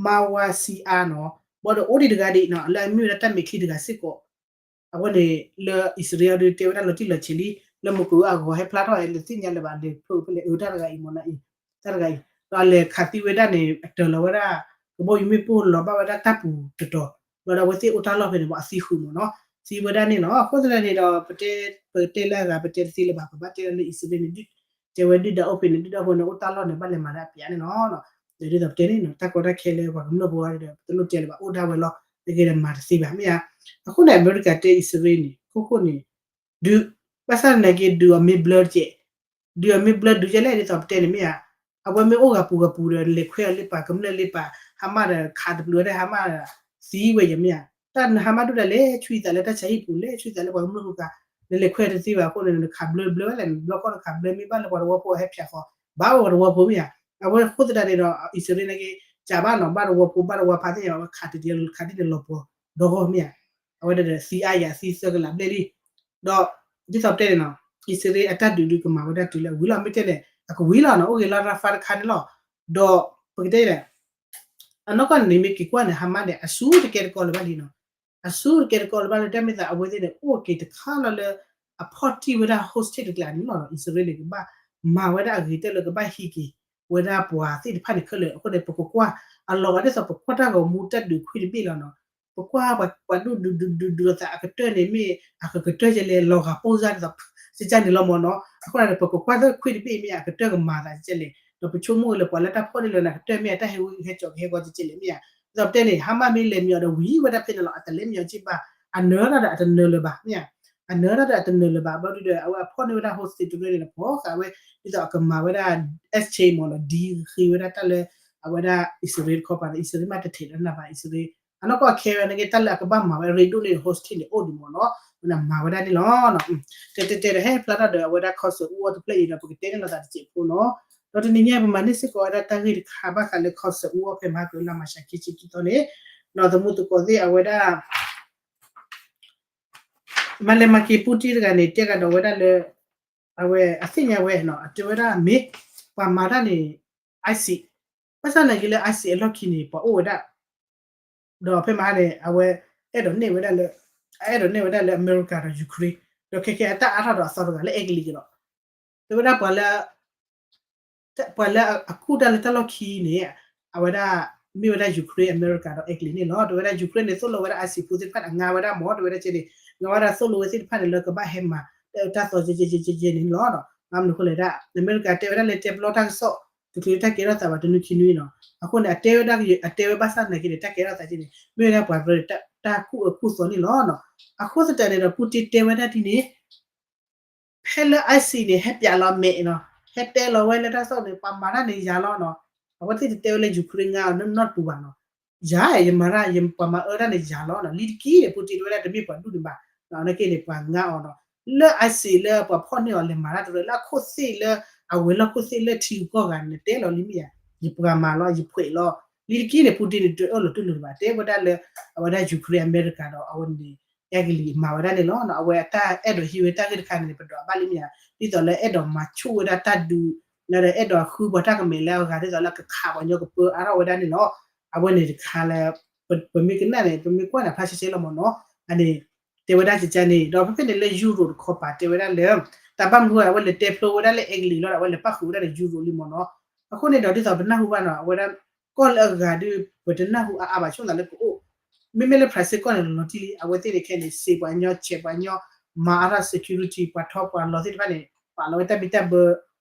မါဝါစံအါနီၤ ဘၣ်ဒီးအိၣ်ဒံးတဂၤဒံးနီၤ လၢအမ့ၢ်ဝဲဒၣ်တၢ်မဲာ်ချံတဂၤစ့ၢ်ကီး အဝဲန့ၣ် လၢအံၣ်စရ့လးဒီးတဲဝဲဒၣ်လီၤတံၢ်လီၤဆဲးလံ လၢမူကီၢ်အဂီၤဟဲဖျါထီၣ်လၢသ့ၣ်ညါလၢၤဘၣ် လဲၤဖျိဖဲလဲၣ်အၢတၢ်တဂၤအံၤမ့ၢ်နီၤအံၤ တၢ်တဂၤအံၤ ဒီးအလဲၤခးသံဝဲဒၣ်န့ၣ် အတၢၤလီၤဝဲဒၣ် ကဘီယူၤမ့ၣ်ပိၢ်လီၤဘၣ်ဝဲဒၣ်တၢ်ပူၤတတီၤ ဘျီဒီးအဝဲသ့ၣ်အိၣ်တၢ်လီၢ်ဖဲန့ၣ် အသံဃုာ်မ့ၢ်နီၤ သံဝဲဒၣ်န့ၣ်နီၤ အဃိသတးန့ၣ်ဒီး ပတဲ ပတဲလၢအဂၤ ပတဲတသ့လၢၤဘၣ် ပဘၣ်တဲလၢအံၣ်စရ့လးန့ၣ် တဲဝဲဒုၣ်ဒါအိၣ်ဖဲန့ၣ် ဒုၣ်ဒါဖိန့ၣ် အိၣ်တၢ်လီၢ်န့ၣ် ဘၣ်လဲၤမၤလၢအပျးန့ၣ်လီၤ. ဒ်သိးပတဲန့ၣ်နီၤ တၢ်ကီတၢ်ခဲလၢပှၤကမျၢၢ်ဖိဒီး ပတလိၣ်တဲလၢၤဘၣ် အိၣ်ဒၣ်ဝဲလီၤ တက့ဒီးမၤတသ့ဘၣ်မ့ၢ်ဧါ. အဃိန့ၣ် အမဲရကၤတဲအံၣ်စရ့လးန့ၣ် ခိခိၣ်န့ၣ် ဒုး ဘၣ်ဆၣ်သနာ်က့ ဒုးအီၤမ့ၢ်ဘျၢတက့ၢ် ဒုးအီၤမ့ၢ်ဘျၢဒုးကဲလဲၣ် ဒ်သိးပတဲန့ၣ်မ့ၢ်ဧါ. အဝဲမ့ၢ်အိၣ်ဂၤပူၤဂၤပူၤဒီး လဲၤခွဲးအီၤလၢပှၤကမျၢၢ်လၢပှၤ Hamas ဒီးခးတပျုာ်ဝဲဒၣ် Hamas သံဝဲယၤမ့ၢ်ဧါ. တၢ် Hamas ဒိၣ်ဒၣ်လဲၤဆူသးလၢတၢ်ဆါဟံၣ်ပူၤ လဲၤဆူသးလၢပှၤကမျၢၢ်ပူၤကါ နလဲၤခွဲးတသ့ဘၣ်အဃိန့ၣ် နခးဘျၢဘျၢဝဲလဲၣ် ဘျီခီနခးဘျၢမ့ၢ်ဘၣ်လၢပှၤတဝီဖိအဟဲဖၠးဃီ ဘၣ်ဝဲပှၤတဝီဖိမ့ၢ်ဧါ. အဝဲအဃိသတးန့ၣ်ဒီး အံၣ်စရ့လးနာ်က့ ကးဘၣ်နီၤ ဘၣ်တဝီဖိ ဘၣ်တဝီဖးသ့ၣ်ညါ အဝဲခးတံၢ်တံၢ်ခးဒ်န့ၣ်လီၤပှီၤဒီဂီၢ်မ့ၢ်ဧါ. အဝဲဒၣ်ဒီးသံအါယၤသံသၢကလးဘျဲၣ်လံ ဒီး ဒ်သိးပတဲန့ၣ်နီၤ အံၣ်စရ့လးအတၢ်ဒုးဒုးကမၤဝဲဒၣ်တုၤလၢအဝံၤလီၤ မ့ၢ်တဲန့ၣ် အကဝံၤလီၤနီၤ အိၣ်ဂ့ၤလီၤ Rafah တခါန့ၣ်လီၤ. ဒီးပကတဲလဲၣ် အနီၢ်ကီၢ်န့ၣ်မ့ၢ်က့ၤကွၢ်န့ၣ် Hamas န့ၣ် အစုတကဲတကီလၢၤဘၣ်လံနီၤ အစုတကဲတကီလၢၤဘၣ်လၢတၢ်မ့ၢ်သးအဝဲသ့ၣ်န့ၣ် အိၣ်က့ၤတခါလီၤလၢ အဖီၣ်တံၢ်ဝဲဒၣ် hostage တကျါန့ၣ်လီၤ. အံၣ်စရ့လးန့ၣ် ကဘၣ်မၤဝဲဒၣ်အဂ့ၤတၢ်လၢကဘၣ်ဟံးက့ၤဝဲဒၣ်ပှၤသ့ၣ်တဖၣ်န့ၣ်ခဲလၢာ် အဃိန့ၣ် ပကကွၢ်အလီၤဂာ်ဒ်သိးပကွၢ်တၢ်ဂီၤမူတၢ်ဒုးခွံတဘ့ၣ်လီၤနီၤ ပကွၢ်ပှၤဒုးဒုးဒုးဒုးဒုးလိာ်သးအကတၢၢ်န့ၣ်မ့ၢ် အကကတၢၢ်ကလဲၤလီၤဂာ်ပိၢ်စၢ်ဒ်သိး ကကန့ၣ်လီၤမ့ၢ်နီၤ အဃိန့ၣ် ပကကွၢ်သၢခွံတဘ့ၣ်မ့ၢ် အကတၢၢ်ကမၤသးကကလဲၣ် ဒီးပဆိကမိၣ်လၢပှၤလၢတၢ်ဖီၣ်န့ၢ်လၢၤန့ၣ် အကတၢၢ်မ့ၢ်အတၢ်ဟဲဝံဟဲစိာ်ကဟဲဂီၤကကလဲၣ်မ့ၢ်ဧါ. ဒ်သိးပတဲန့ၣ် Hamas မ့ၢ်လဲၤမံၤအီၤဒီးဝံၤဝဲဒၣ်ဖဲန့ၣ်လီၤ အတလဲၤမံၤအီၤက့ဘၣ် အနၢၤတၢ်ဒီးအတနၢၤလၢၤဘၣ်မ့ၢ်ဧါ အနၢၤတၢ်ဒီးအတနၢၤလၢၤဘၣ် ဘျီဒုဒီး အဝဲအဖီၣ်န့ၢ်ဝဲဒၣ် hostage တရၢန့ၣ်ဒီး ဖီၣ်ဃာ်ဝဲ ဒ်သိးအကမၤဝဲဒၣ် exchange မ့ၢ်နီၤ ဒ်ဃ့ဝဲဒၣ်တၢ်လၢ အဝဲဒၣ်အံၣ်စရ့လးတခီပၤန့ၣ် အံၣ်စရ့လးမ့ၢ်တထဲးဒီးနၢ်ဘၣ်အံၣ်စရ့လး အနီၢ်ကီၢ်ခဲဝဲန့ၣ်က့ တၢ်လၢအကဘၣ်မၤဝဲရ့ဒိၣ်န့ၣ် hostage န့ၣ်အိၣ်ဒံးမ့ၢ်နီၤ ဝဲဒၣ်မၤဝဲဒၣ်န့ၣ်လီၤ. တဲတဲတဲဒီးဟဲဖျါထီၣ်ဒီးအဝဲဒၣ် concert အူအီၣ်တဖျၢၣ်အံၤဒီး ပကတဲန့ၢ်လိာ်သးတစဲးဖိနီၤ ဒီးတနံၤညါပမၤန့ၢ်စ့ၢ်ကီးဝဲဒၣ်တၢ်ဂ့ၢ်တခါဘၣ်ဃးလၢ concert အူအီၣ်ဖဲမဟါကလါမၢ်ၡးခံဆံခံသီန့ၣ် ဒီးသမူသကိးသ့ၣ်အဝဲဒၣ် မၤလဲၤမၤက့ၤ Putin တဂၤန့ၣ် တဲကဒီးဝဲဒၣ်လၢ အဝဲအသ့ၣ်ညါဝဲနီၤ အတဲဝဲဒၣ်မ့ၢ် ပှၤမၤတၢ်န့ၣ် ISIS ဘၣ်ဆၣ်သနာ်က့လၢ ISIS အလီၢ်ခံန့ၣ် ပှၤအိၣ်ဝဲဒၣ် ဒီးဖဲမဟါန့ၣ် အဝဲအဲၣ်ဒိးနဲၣ်ဝဲဒၣ်လၢ အအဲၣ်ဒိးနဲၣ်ဝဲဒၣ်လၢအမဲရကၤဒီး Ukraine ဒီးခဲခဲအတၢ်အါထီၣ်ဒီးအသီတဂၤလၢအဲကလံးက့ၤဒီး တဲဝဲဒၣ်ပှၤလၢ ပှၤလၢအကူၣ်တၢ်လၢတၢ်လီၢ်ခံန့ၣ် အဝဲဒၣ် မ့ၢ်ဝဲဒၣ် Ukraine အမဲရကၤဒီးအဲကလံးန့ၣ်လီၤ. တဲဝဲဒၣ် Ukraine န့ၣ် သိၣ်လိဝဲဒၣ် ISIS ဖိသ့ၣ်တဖၣ်န့ၣ် အငါဝဲဒၣ်မ့ၢ်တဲဝဲဒၣ်ကဲန့ၣ် ငါဝဲဒၣ်သိၣ်လိဝဲသ့ၣ်တဖၣ်န့ၣ် လၢကဘၣ်ဟဲမၤ တၢ်သီကဲကဲကဲကဲန့ၣ်လီၤ. ဘၣ်မနုၤအဃိလဲၣ်ဒၣ် အမဲရကၤတဲဝဲဒၣ်လၢတဲပလီၢ်တၢ်ကစီၣ် တချုးတၢ်ကဲထီၣ်သးဘၣ်တနွံခံနွံနီၤ အဃိန့ၣ် အတဲဝဲဒၣ် အတဲဝဲဘၣ်ဆၣ်သနာ်က့န့ၣ် တၢ်ကဲထီၣ်သးကဲန့ၣ် မ့ၢ်ဝဲဒၣ်ပှၤကရၢန့ၣ် တၢ်ကူၣ်အၢကူၣ်သီန့ၣ်လီၤ. အဃိသတးန့ၣ်ဒီး Putin တဲဝဲဒၣ်ဒ်န့ၣ် ဟဲလၢ ICC န့ၣ် ဟဲပျးလီၤမဲာ်နီၤ, ဟဲတဲလီၤဝဲလၢတၢ်ကစီၣ်န့ၣ် ပှၤမၤတၢ်န့ၣ်ယၤလီၤနီၤ, အဝဲသ့ၣ်တတဲဝဲလၢ Ukraine ငါအီၤနီတပူၤဘၣ်နီၤ, ယၤ ယမၤတၢ် ယပှၤမၤအၢတၢ်န့ၣ်ယၤလီၤနီၤ, လံတက့ၢ်န့ၣ် Putin တဲဝဲဒၣ်တမ့ၢ်ပှၤဒူၣ်န့ၣ်ဘၣ်, နာ်က့န့ၣ် ပှၤငါအီၤနီၤ, လၢ ICC လၢပှၤဖီၣ်န့ၢ်အီၤလဲၤမၤတၢ်တရၢ လၢအခိၣ်သ့ၣ်လၢ အဝဲၤလီၢ်ခိၣ်သ့ၣ်လၢထံဂုၤကီၢ်ဂၤန့ၣ် နတဲလီၤလံမ့ၢ်ယၤ, ယပှၤမၤလီၤ ယဖှဲးလီၤ, လံတက့ၢ်န့ၣ် Putin န့ၣ် တအၢၣ်လီၤတူၢ်လိာ်တဘၣ်, တဲဝဲဒၣ်လၢ အဝဲဒၣ် Ukraine အမဲရကၤဒီး အဝဲန့ၣ် အဲကလံးမၤဝဲဒၣ်န့ၣ်လီၤ, အဝဲအတၢ်အဲၣ်ဒိးဟံးဝဲတၢ်ဂ့ၢ်တခါန့ၣ် ပဒွးဘၣ်လံမ့ၢ်ယၤ, ဒ်သိးလၢအဲၣ်ဒိးမၤဆူၣ်ဝဲဒၣ်တၢ်ဒုး လၢဒီးအဲၣ်ဒိးဃုပှၤတၢ်ကမဲာ်လၢအဂၤ ဒ်သိးလၢကခးပှၤညီကပၢအါထီၣ်ဝဲဒၣ်န့ၣ်လီၤ, အဝဲန့ၣ်တခါလၢ ပမ့ၢ်ကနၣ်န့ၣ် ပမ့ၢ်ကွၢ်န့ၣ် ဖးဆဲဆဲလီၤမ့ၢ်နီၤ, အန့ၣ် တဲဝဲဒၣ်ကကန့ၣ် ဒီးဖဲဖဲန့ၣ်လၢ Europe တခီပၤတဲဝဲဒၣ်လၢ တၢ်ဘၣ်မနုၤအဝဲလဲၤတဲဖျိဝဲဒၣ်လၢအဲကလံးလီၤဒီး အဝဲလဲၤပၣ်ဃုာ်ဝဲဒၣ်ဒီး Europe လံမ့ၢ်နီၤ, အဃိန့ၣ်ဒီး ဒ်သိးပနၢ်ဟူဘၣ်နီၤ အဝဲဒၣ် ကီၢ်လၢအဂၤဒုး ပတနၢ်ဟူအါအါဘၣ် ဆိသးလၢကအိၣ်, မ့မ့ၢ်လၢ Brussels ကီၢ်န့ၣ် လီၤတံၢ်လံ, အဝဲသ့ၣ်န့ၣ်ခဲအံၤန့ၣ် စံးပှၤညီ ဆဲးပှၤညီ မၤအါထီၣ် security ပှၤထီပှၤလီၤသ့ၣ်တဖၣ်န့ၣ် ပာ်လီၤဝဲတၢ်ဘံၣ်တၢ်ဘၢ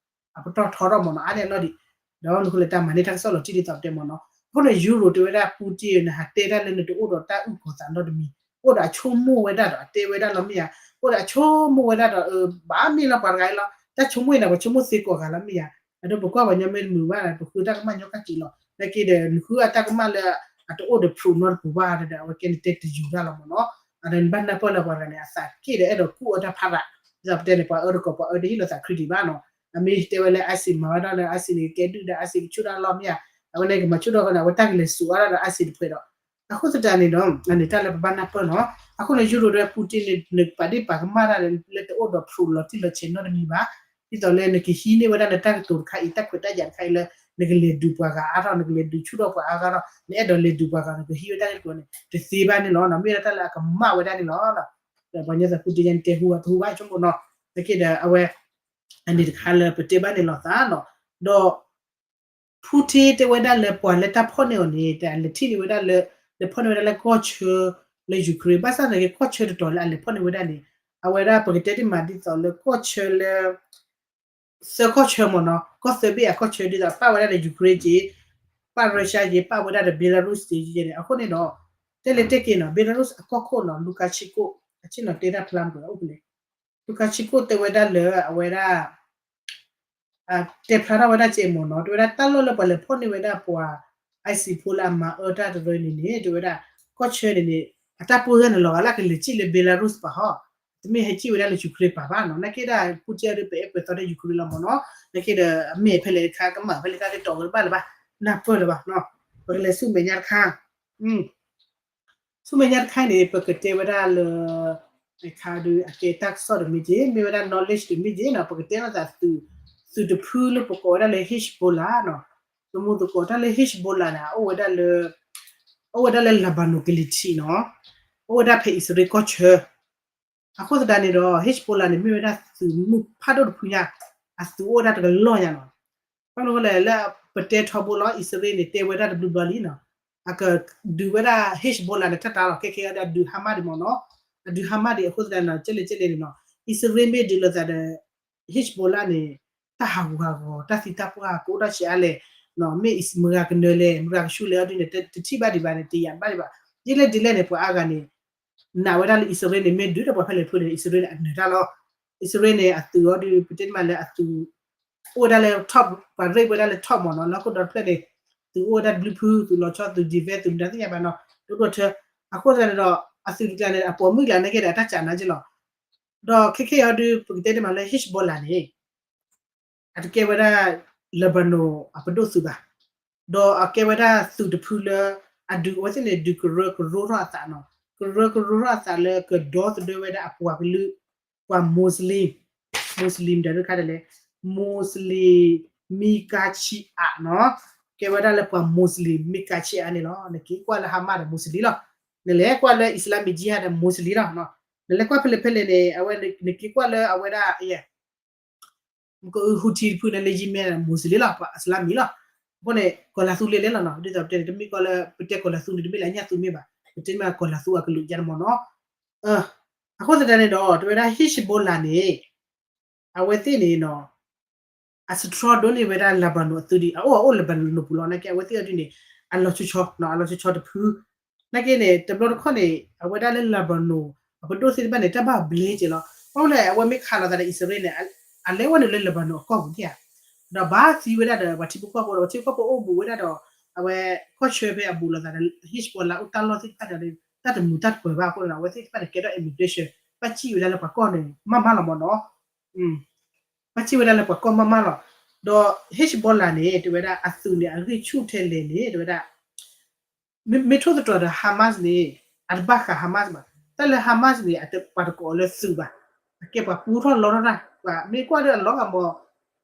အပတီၢ်ထီထီၣ်မ့ၢ်နီၤ, အါန့ၢ်အလီၢ်ဒံး, ဒီးမနုၤဃိလဲၣ် တၢ်မၤန့ၢ်တၢ်ကစီၣ်လီၤတံၢ်ဒ်သိးပတဲမ့ၢ်နီၤ, အဃိန့ၣ် Europe တဲဝဲဒၣ် Putin နဟးတဲတၢ်လၢနတအိၣ်ဒီးတၢ်အုၣ်ကီၤသးနီတမံၤ, အိၣ်ဒီးအဆိကမိၣ်ဝဲဒၣ်ဒီး အတဲဝဲဒၣ်လီၤမ့ၢ်ဧါ, အိၣ်ဒီးအဆိကမိၣ်ဝဲဒၣ်ဒီး ဘၣ်မ့ၢ်လီၤပှၤတဂၤအံၤလီၤ, တၢ်ဆိကမိၣ်အံၤန့ၣ် ပှၤဆိကမိၣ်သ့ကိးဂၤလီၤမ့ၢ်ဧါ, အဒိပကွၢ်ပှၤညီမ့ၢ်တမုာ်ဘၣ် ပဃုတၢ်ကမၣ်ညီကၢ်က့ၤလီၤ, နာ်က့ဒီး နဃုအတၢ်ကမၣ်လၢ အတအိၣ်ဒီး proof နီတပူၤဘၣ်ဒီး အဝဲကဲန့ၣ်တဲတယူၤတၢ်လီၤမ့ၢ်နီၤ, အဒီးနဘၣ်နၢ်ပၢၢ်လၢပှၤတဂၤန့ၣ် အသးက့ၣ်ဒီးအဲၣ်ဒိးကူၣ်အီၣ်တၢ်ဖးရး, ဒ်သိးပတဲန့ၣ် ပှၤအၢတကိး ပှၤအၢတဟ့ၣ်လီၤသးခရံာ်ဒံးဘၣ်နီၤ, အမ့ၢ်တဲဝဲလၢ ICC မၤဝဲဒၣ်လၢ ICC န့ၣ် ကဲဒုၣ်ဒါ ICC ကဆူၣ်တၢ်လီၢ်မ့ၢ်ဧါ, အဝဲန့ၣ်ကမၤဆူၣ်ထီၣ်ဃီန့ၣ် အဝဲတၢ်ကလဲၤစိာ်အါထီၣ်ဒီး ICC တဖှဲးဒီး အဃိသတးန့ၣ်ဒီး အန့ၣ်တၢ်လၢပဘၣ်နၢ်ပၢၢ်နီၤ, အဃိန့ၣ် Europe ဒီး Putin န့ၣ် နပာ်ဒ့ၣ်ပာ်ကမၣ်တၢ်လၢတအိၣ်ဒီး proof လီၤတံၢ်လီၤဆဲးနီတမံၤဘၣ်, ဒ်သိးလၢနကဟံးန့ၢ်ဝဲဒၣ်နတၢ်ကတိၤတခါအံၤ တၢ်ခွဲးတၢ်ယာ်တခါအံၤလၢ နကလဲၤဒုးပှၤဂၤအါထီၣ် နကလဲၤဒုးဆူၣ်ထီၣ်ပှၤအါဂၤထီၣ် နအဲၣ်ဒိးလဲၤဒုးပှၤဂၤ နကဟံးဝဲတၢ်ဂ့ၢ်တကျိၤန့ၣ် တသ့ဘၣ်န့ၣ်လီၤ, မ့ၢ်ဒၣ်တၢ်လၢအကမၣ်ဝဲဒၣ်န့ၣ်လီၤ, ဒီးပှၤညီသး Putin ယါန့ၣ် တဲဟူဘၣ်တဟူဘၣ်ဆိကမိၣ်နီၤ, နာ်က့ဒီးအဝဲ အန့ၣ်တခါလၢပတဲဘၣ်န့ၣ်လီၤသးနီၤ, ဒီး Putin တဲဝဲဒၣ်လၢပှၤလၢတၢ်ဖီၣ်န့ၢ်အီၤန့ၣ် တၢ်လဲၤထံၣ်န့ၢ်ဝဲဒၣ်လၢ လဲၤဖီၣ်န့ၢ်ဝဲဒၣ်လၢကီၢ်ဆၢ လၢ Ukraine ဘၣ်ဆၣ်သနာ်က့ ကီၢ်ဆၢတတီၤလၢအလဲၤဖီၣ်န့ၢ်ဝဲဒၣ်န့ၣ် အဝဲဒၣ်ပကတဲတ့ၢ်မးဒ်သိးလၢကီၢ်ဆၢလၢ သၢကီၢ်ဆၢမ့ၢ်နီၤ, ကီၢ်သၢဘ့ၣ်အကီၢ်ဆၢဒ်သိးပာ်ဝဲဒၣ်ဒီး Ukraine က့ၤ, ပာ် Russia က့ၤ, ပာ်ဝဲဒၣ်ဒီး Belarus က့ၤန့ၣ် အဃိန့ၣ်ဒီး တဲလဲၤတဲက့ၤနီၤ Belarus အကီၢ်ခိၣ်နီၤ Lukashenko အဆ့ၣ်နီၤတဲတၢ်ဖျါမကွဲးအိၣ်ဖဲလဲၣ် Lukashenko တဲဝဲဒၣ်လၢအဝဲဒၣ် တဲဖျါထီၣ်ဝဲဒၣ်ကဲမ့ၢ်နီၤ, တဲဝဲဒၣ်တၢ်လီၢ်လၢပှၤလဲၤဖီၣ်န့ၢ်ဝဲဒၣ်ပှၤ ICC ဖိလၢအမၤအၢတၢ်တရၢန့ၣ်န့ၣ် တဲဝဲဒၣ် ကီၢ်ဆၢန့ၣ်န့ၣ် အတၢ်ပိၢ်ဂဲၢ်န့ၣ်လီၤဂာ်လၢအကလဲၤစံၣ်လၢ Belarus ပၤဟီ, တမ့ၢ်ဟဲစံၣ်ဝဲဒၣ်လၢ Ukraine ပၤဘၣ်နီၤ, နာ်က့ဒၣ် Putin အဒုးပအဲၣ်ပှဲၤသီဒီး Ukraine လီၤမ့ၢ်နီၤ, နာ်က့ဒီးအမ့ၢ်ဖဲလဲၣ်တခါ ကမၣ်ဖဲလဲၣ်တခါကတီၤဝဲဘၣ်လၢၤဘၣ်, နၢ်ပၢၢ်လၢၤဘၣ်နီၤ, ပကလဲၤဆူမဲာ်ညါတခါ ဆူမဲာ်ညါတခါန့ၣ် ပကတဲဝဲဒၣ်လၢ အခါဒုးအကဲတၢ်ကစီၣ်တမ့ၢ်က့ၤ မ့ၢ်ဝဲဒၣ် knowledge တမ့ၢ်က့ၤနီၤ, ပကတဲလိာ်သးသုး သုးတဖုလၢပကိးဝဲဒၣ်လၢ Hezbollah နီၤ, ပမူသကိးတၢ်လၢ Hezbollah န့ၣ် အအိၣ်ဝဲဒၣ်လၢ အအိၣ်ဝဲဒၣ်လၢ Lebanon ကလံၤထံးနီၤ, အိၣ်ဝဲဒၣ်ဖဲအံၣ်စရ့လးကီၢ်ဆၢ အဃိသတးန့ၣ်ဒီး Hezbollah န့ၣ် မ့ၢ်ဝဲဒၣ်သုးမုၢ်ဖးဒိၣ်တဖုညါ, အသုးအိၣ်ဝဲဒၣ်တကလီၢ်ညါနီၤ, ဘၣ်မနုၤဃိလဲၣ် လၢပတဲထီဘိလီၤ အံၣ်စရ့လးန့ၣ် တဲဝဲဒၣ်တဘျုးဘျီလံနီၤ, အကဒုးဝဲဒၣ် Hezbollah န့ၣ် တၢ်တၢ်လီၤ ခဲခဲအံၤဒီးအဒုး Hamas ဒံးမ့ၢ်နီၤ, အဒုး Hamas ဒံးအဃိသတးန့ၣ် ကဲလဲၣ်ကဲလဲၣ်န့ၣ်နီၤ, အံၣ်စရ့လးမ့ၢ်ဒုးလိာ်သးဒီး Hezbollah န့ၣ် တၢ်ဟးဂူာ်ဟးဂီၤ တၢ်သံတၢ်ပှၢ်ကအိၣ်တၢ်ဆံးအါလဲၣ်, မ့ၢ်မတၤကနၢၤလဲၣ် မတၤကဆူၣ်လဲၣ်အီၤဒ်န့ၣ် တထံၣ်ဘၣ်ဒံးဘၣ်န့ၣ် တယာ်ဘၣ်ဒံးဘၣ်, ဒ်လဲၣ်ဒ်လဲၣ်န့ၣ် ပှၤအါဂၤန့ၣ် နာ်ဝဲဒၣ်လၢအံၣ်စရ့လးန့ၣ် မ့ၢ်ဒုးဒီးပှၤဖဲလဲၣ်တဖုန့ၣ် အံၣ်စရ့လးန့ၣ် အနၢၤတၢ်လီၤ, အံၣ်စရ့လးန့ၣ် အသုးအီၤဒုး ပတဲမးလၢအသုး အိၣ်ဝဲဒၣ်လၢ top ပှၤရ့ၣ်ဝဲဒၣ်လၢ top မ့ၢ်နီၤ, လၢဟီၣ်ခိၣ်ဒီဖျၢၣ်န့ၣ် သုးအိၣ်ဝဲဒၣ်တဘျုးဖု သုးလီၤဆီ သုး defense သုးမတၤသ့ၣ်ညါဘၣ်နီၤ ဒိၣ်ဒိၣ်ထၢ, အဃိသတးန့ၣ်ဒီး အသုးတကျါန့ၣ် အပိာ်မုၣ်ကျါန့ၣ်က့ဒီး အတၢ်စးနါက့လီၤ, ဒီးခဲခဲအံၤအီၤဒုး ပကတဲတ့ၢ်မးလၢ Hezbollah န့ၣ် အတကဲဝဲဒၣ် Lebanon အပဒိၣ်သုးဘၣ်, ဒီးအကဲဝဲဒၣ်သုးတဖုလၢ အဒုးအဝဲသ့ၣ်န့ၣ် ဒုးကရၢကရိထီၣ်အသးနီၤ, ကရၢကရိထီၣ်အသးလၢကဒီသဒၢဝဲဒၣ်အပှၤကလုာ် ပှၤ Muslim, Muslim ဒီးတခါတလဲၣ်, Muslim မံကါဆံးအးနီၤ, ကဲဝဲဒၣ်လၢပှၤ Muslim မံကါဆံးအးန့ၣ်လီၤ, နက့ၤကွၢ်လၢ Hamas ဒီး Muslim လီၤ, နလဲၤကွၢ်လၢ Islamic Jihad ဒီး Muslim လီၤ, နလဲၤကွၢ်ဖဲလဲၣ်ဖဲလဲၣ်န့ၣ် အဝဲနက့ၤကွၢ်လၢအဝဲဒၣ် မ့ၢ်က Houthi တဖုန့ၣ်လၢ Yemen န့ၣ် Muslim လီၤ, ပှၤ Islamic လီၤ, အဃိန့ၣ် ကီၤလၤသူလ့လဲၣ်လီၤနီၤ, ဒ်သိးပတဲန့ၣ် တမ့ၢ်ကီလၢ ပတဲကီၤလၤသူန့ၣ် တမ့ၢ်လၢအညၣ်သူမ့ၢ်ဘၣ်, ပတဲမ့ၢ်ကီၤလၤသူအကလုာ်ယါန့ၣ်မ့ၢ်နီၤ, အဃိသတးန့ၣ်ဒီး တဲဝဲဒၣ် Hezbollah န့ၣ် အဝဲသ့ၣ်န့ၣ်နီၤ အ strong ဒိၣ်န့ၢ်ဝဲဒၣ် Lebanon အသုးဒံး, အအိၣ်အအိၣ် Lebanon ပူၤလီၤ, နာ်က့အဝဲသ့ၣ်အီၤဒုးန့ၣ် အလီၤဆီဆီ အလီၤဆီဆီတဖု, နာ်က့န့ၣ် တဘျီတခီၣ်န့ၣ် အဝဲဒၣ်လၢ Lebanon အပဒိၣ်သ့ၣ်တဖၣ်န့ၣ် တၢ်ဘၣ်ဘျ့က့လီၤ, ဘၣ်မနုၤလဲၣ် အဝဲမ့ၢ်ခးလိာ်သးဒီးအံၣ်စရ့လးန့ၣ် အလဲၤဝဲနုာ်လၢ Lebanon အကီၢ်ပူၤန့ၣ်ဧါ, ဒီးဘၣ်သံဝဲဒၣ်ဒီးပှၤထံဖိကီၢ်ဖိဒီး ပှၤထံဖိကီၢ်ဖိအိၣ်ဘူးဝဲဒၣ်ဒီး အဝဲကီၢ်ဆၢဖဲအဘူးလိာ်သးဒီး Hezbollah အိၣ်တၢ်လီၢ်သ့ၣ်တဖၣ်န့ၣ် တၢ်တမုာ်တၢ်တပှဲၤဘၣ်အဃိန့ၣ် အဝဲသ့ၣ်တဖၣ်န့ၣ် ကဲထီၣ် immigration ဘၣ်စံၣ်ဝဲဒၣ်လၢပှၤကီၢ်န့ၣ် မးမးလီၤမ့ၢ်နီၤ. ဘၣ်စံၣ်ဝဲဒၣ်လၢပှၤကီၢ်မးမးလီၤ. ဒီး Hezbollah န့ၣ် တဲဝဲဒၣ်အသုးန့ၣ် အဂံၢ်ဆူၣ်ထဲလဲၣ်န့ၣ် တဲဝဲဒၣ် မ့ၢ်ထိၣ်သတြီၤဒီး Hamas န့ၣ် အတဘၣ်ဃး Hamas ဘၣ်. တၢ်လၢ Hamas န့ၣ် ပှၤတကိးလၢသုးဘၣ်. အကဲပှၤပူထီၣ်လီထီၣ်တၢ် ပှၤမ့ၢ်ကွၢ်လၢအလီၤဂာ်မး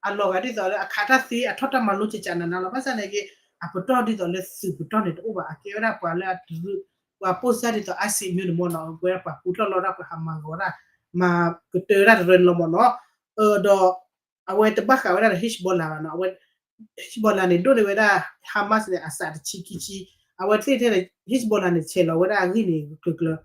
အလီၤဂာ်ဒ်သိးလၢအခးတၢ်သ့ အထီၣ်တၢ်မၤလိကကနၤနၤလီၤ. ဘၣ်ဆၣ်သနာ်က့ အပတီၢ်ဒ်သိးလၢသုးပတီၢ်န့ၣ်တအိၣ်ဘၣ်. အကဲဝဲဒၣ်ပှၤလၢအတရူး ပှၤပိၢ်စၢ်ဒ်သိး ISIS မ့ၢ်န့ၣ်မ့ၢ်နီၤ အကဲဝဲဒၣ်ပှၤပူထီၣ်လီထီၣ် ပှၤဟးမၤဂီၤတၢ် မၤကတၢၢ်တၢ်တရၢန့ၣ်လီၤမ့ၢ်နီၤ. ဒီး အဝဲတဘၣ်ဃးဝဲဒၣ်ဒီး Hezbollah ဘၣ်နီၤ. အဝဲ Hezbollah န့ၣ် ဒိၣ်န့ၢ်ဝဲဒၣ် Hamas န့ၣ် အစးတဆံခံဆံ, အဝဲသ့ၣ်ထဲန့ၣ် Hezbollah န့ၣ် ဆဲးလီၤဝဲဒၣ်အဂံၢ်န့ၣ် ကျၢၤကျၢၤ,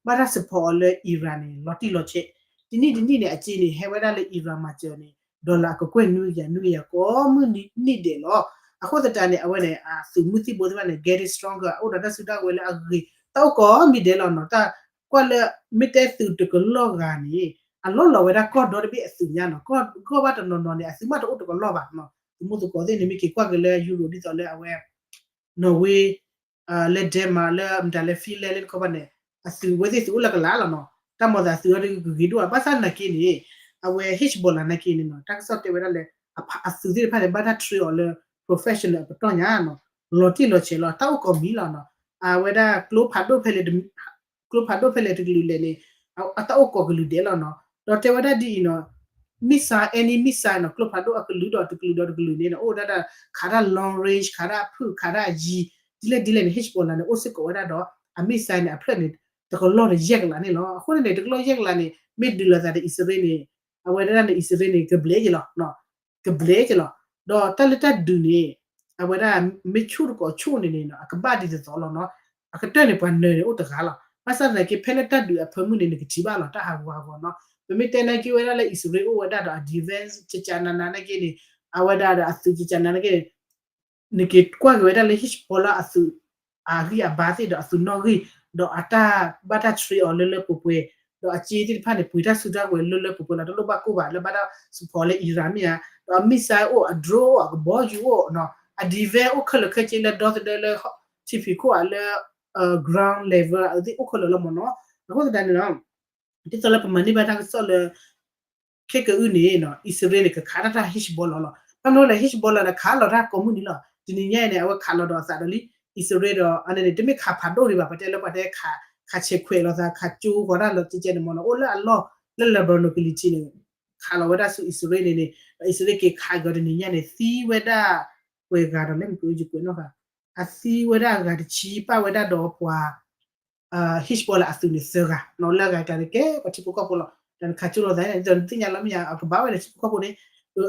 ဘၣ်တၢ် support အီၤလၢ Iran န့ၣ် လီၤတံၢ်လီၤဆဲး, တနံၣ်တနံၣ်န့ၣ် အစ့န့ၣ် ဟဲဝဲဒၣ်လၢ Iran မၤစၢၤန့ၣ် dollar အကကွဲၢ်နွံကယၤ နွံကယၤ ကိးမုၢ်နံၤဒဲးလီၤ. အဃိသတးန့ၣ် အဝဲန့ၣ် အသုးမုၢ်သံၣ်ဘိသ့ၣ်တဖၣ်န့ၣ် getting stronger အအိၣ်ဒီးတၢ်စုတၢ်ဝဲၤလၢအဂ့ၤ တၢ်အိၣ်ကိးမံၤဒဲးလီၤနီၤ. တၢ်ကွၢ်လၢ မ့ၢ်တဲသုးတကလီၢ်ဂၤန့ၣ် အလီၢ်လီၤဝဲဒၣ်ကီၢ်ဒီတဘ့ၣ်အသုးညါနီၤ. ကီၢ်ဂီၢ်ဘၣ်တနီၤနီၤန့ၣ် အသုးမ့ၢ်တအိၣ်တကလီၢ်ဘၣ်နီၤ. သုးမုၢ်သကိးသ့ၣ်န့ၣ် မ့ၢ်က့ၤကွၢ်က့ၤလၢ Europe ဒ်သိးလၢအဝဲ Norway လၢ Denmark လၢမတၤလၢ Finland လၢတခီဘၣ်န့ၣ် အသုးဝဲသ့ၣ်သုးအိၣ်လၢကလးလီၤနီၤ. တၢ်မၤသးသုးအီၤတဂ့ၤဒိၣ်ဘၣ်. ဘၣ်ဆၣ်သနာ်က့န့ၣ် အဝဲ Hezbollah နာ်က့န့ၣ်နီၤ တၢ်ကစီၣ်တဲဝဲဒၣ်လၢ အသုးသ့ၣ်တဖၣ်န့ၣ် ဘၣ်တၢ် train အီၤလၢ professional အပတီၢ်ညါနီၤ. လီၤတံၢ်လီၤဆဲးလီၤ တၢ်အိၣ်ကိးမံၤလီၤနီၤ. အဝဲဒၣ်ကျိဖးဒိၣ်ဖဲလဲၣ် ကျိဖးဒိၣ်ဖဲလဲၣ်တကလုာ်လဲၣ်န့ၣ် အတၢ်အိၣ်ကိးကလုာ်ဒဲးလီၤနီၤ. ဒီးတဲဝဲဒၣ်ဒ်အံၤနီၤ missile, any missile နီၤ ကျိဖးဒိၣ်အကလုာ်ဒီးတကလုာ်ဒီးတကလုာ်န့ၣ် အိၣ်ဝဲဒၣ်ဒီး ခးတၢ် long range ခးတၢ်အဖုၣ် ခးတၢ်အယံၤ ဒ်လဲၣ်ဒ်လဲၣ်န့ၣ် Hezbollah န့ၣ် အိၣ်စ့ၢ်ကီးဝဲဒၣ်ဒီး အ missile န့ၣ် အဖျၢၣ်န့ၣ် တကလီၢ်ဒီးယဲၢ်ကလးန့ၣ်လီၤ. အဃိန့ၣ်န့ၣ် တကလီၢ်ယဲၢ်ကလးန့ၣ် မ့ၢ်ဒုးလိာ်သးဒီးအံၣ်စရ့လးန့ၣ် အဝဲဒၣ်န့ၣ် အံၣ်စရ့လးန့ၣ် ကဘျဲးက့ၤလီၤ ကဘျဲးက့ၤလီၤ. ဒီးတၢ်လၢတၢ်ဒုးန့ၣ် အဝဲဒၣ်မ့ၢ်ဆူၣ်တကိးဆူၣ်န့ၣ်န့ၣ် အကဘၣ်ဒ်သိးသိးလီၤနီၤ. အကတၢၢ်န့ၣ် ပှၤနၢၤန့ၣ်အိၣ်တဂၤလီၤ. ဘၣ်ဆၣ်သနာ်က့ ဖဲလၢတၢ်ဒုးအဖၢမုၢ်န့ၣ် နကထံၣ်ဘၣ်လီၤ တၢ်ဟးဂူာ်ဟးဂီၤနီၤ. ပမ့ၢ်တဲနာ်က့ဝဲဒၣ်လၢအံၣ်စရ့လးအိၣ်ဝဲဒၣ်ဒီးအ defense ကကနၤနၤနာ်က့န့ၣ် အဝဲဒၣ်ဒီးအသုးကကနၤနာ်က့န့ၣ် နက့ၤကွၢ်က့ၤဝဲဒၣ်လၢ Hezbollah အသုး အဂံၢ်အဘါသ့ၣ်ဒီးအသုးနီၣ်ဂံၢ် ဒီးအတၢ်ဘၣ်တၢ် train အီၤလၢလၢပှဲၤပှဲၤ ဒီးအစ့သ့ၣ်တဖၣ်န့ၣ် ပှ့ၤတၢ်စုတၢ်ဝဲၤလၢလၢပှဲၤပှဲၤလီၤ တလိၣ်ဘၣ်ကိၢ်ဘၣ် လၢဘၣ်တၢ် support လၢ Iran မ့ၢ်ဧါ, ဒီးအ missile အိၣ် အ drone အိၣ် အကဘီယူၤအိၣ်နီၤ အ defense အိၣ်ခဲလၢာ်ခဲဆ့လၢဒီသဒၢလၢ ထံဖံးခိၣ်ဧါလၢ ground level အသ့ၣ်အိၣ်ခဲလၢာ်လီၤမ့ၢ်နီၤ. အဃိသတးန့ၣ်လီၤ ဒ်သိးလၢပမၤန့ၢ်ဘၣ်တၢ်ကစီၣ်လၢ ခဲကအုၣ်န့ၣ် အံၣ်စရ့လးန့ၣ် ကခးတၢ်တၢ် Hezbollah လီၤ. ဘၣ်မနုၤလဲၣ် Hezbollah န့ၣ် ခးလီၤတၢ်ကိးမုၢ်နံၤလီၤ. တနံၤညါအံၤန့ၣ် အဝဲခးလီၤဒီးအသးဒီးလံ အံၣ်စရ့လးဒီး အန့ၣ်န့ၣ် တမ့ၢ်ခးဖးဒိၣ်ဒံးဘၣ် ပတဲလၢပှၤတဲခး ခးဆဲးခွဲးလိာ်သး ခးကၠိဃီၤတၢ်လီၤကဲကဲန့ၣ်မ့ၢ်နီၤ အိၣ်လၢအလီၢ် လၢ Lebanon ကလံၤထံးန့ၣ် ခးလီၤဝဲဒၣ်ဆူအံၣ်စရ့လးန့ၣ်န့ၣ် ဒီးအံၣ်စရ့လးက့ၤခးက့ၤတနံၤညါန့ၣ် သံဝဲဒၣ် ပှဲၤဂၤဒီးလၢမ့ၢ်ကအိၣ်ယကွဲးနီၢ်ဂၤ အသံဝဲဒၣ်အဂၤတဆံ ပၣ်ဝဲဒၣ်ဒီးပှၤ Hezbollah အသုးန့ၣ်သၢဂၤနီၤ လၢအဂၤကျါန့ၣ် ကဲပှၤထံဖိကီၢ်ဖိလီၤ. ဒီးနခးကၠိလိာ်သးန့ၣ် ဒ်သိးနသ့ၣ်ညါလီၤမ့ၢ်ဧါ အကဘၣ်ဝဲန့ၣ်ထံဖိကီၢ်ဖိန့ၣ်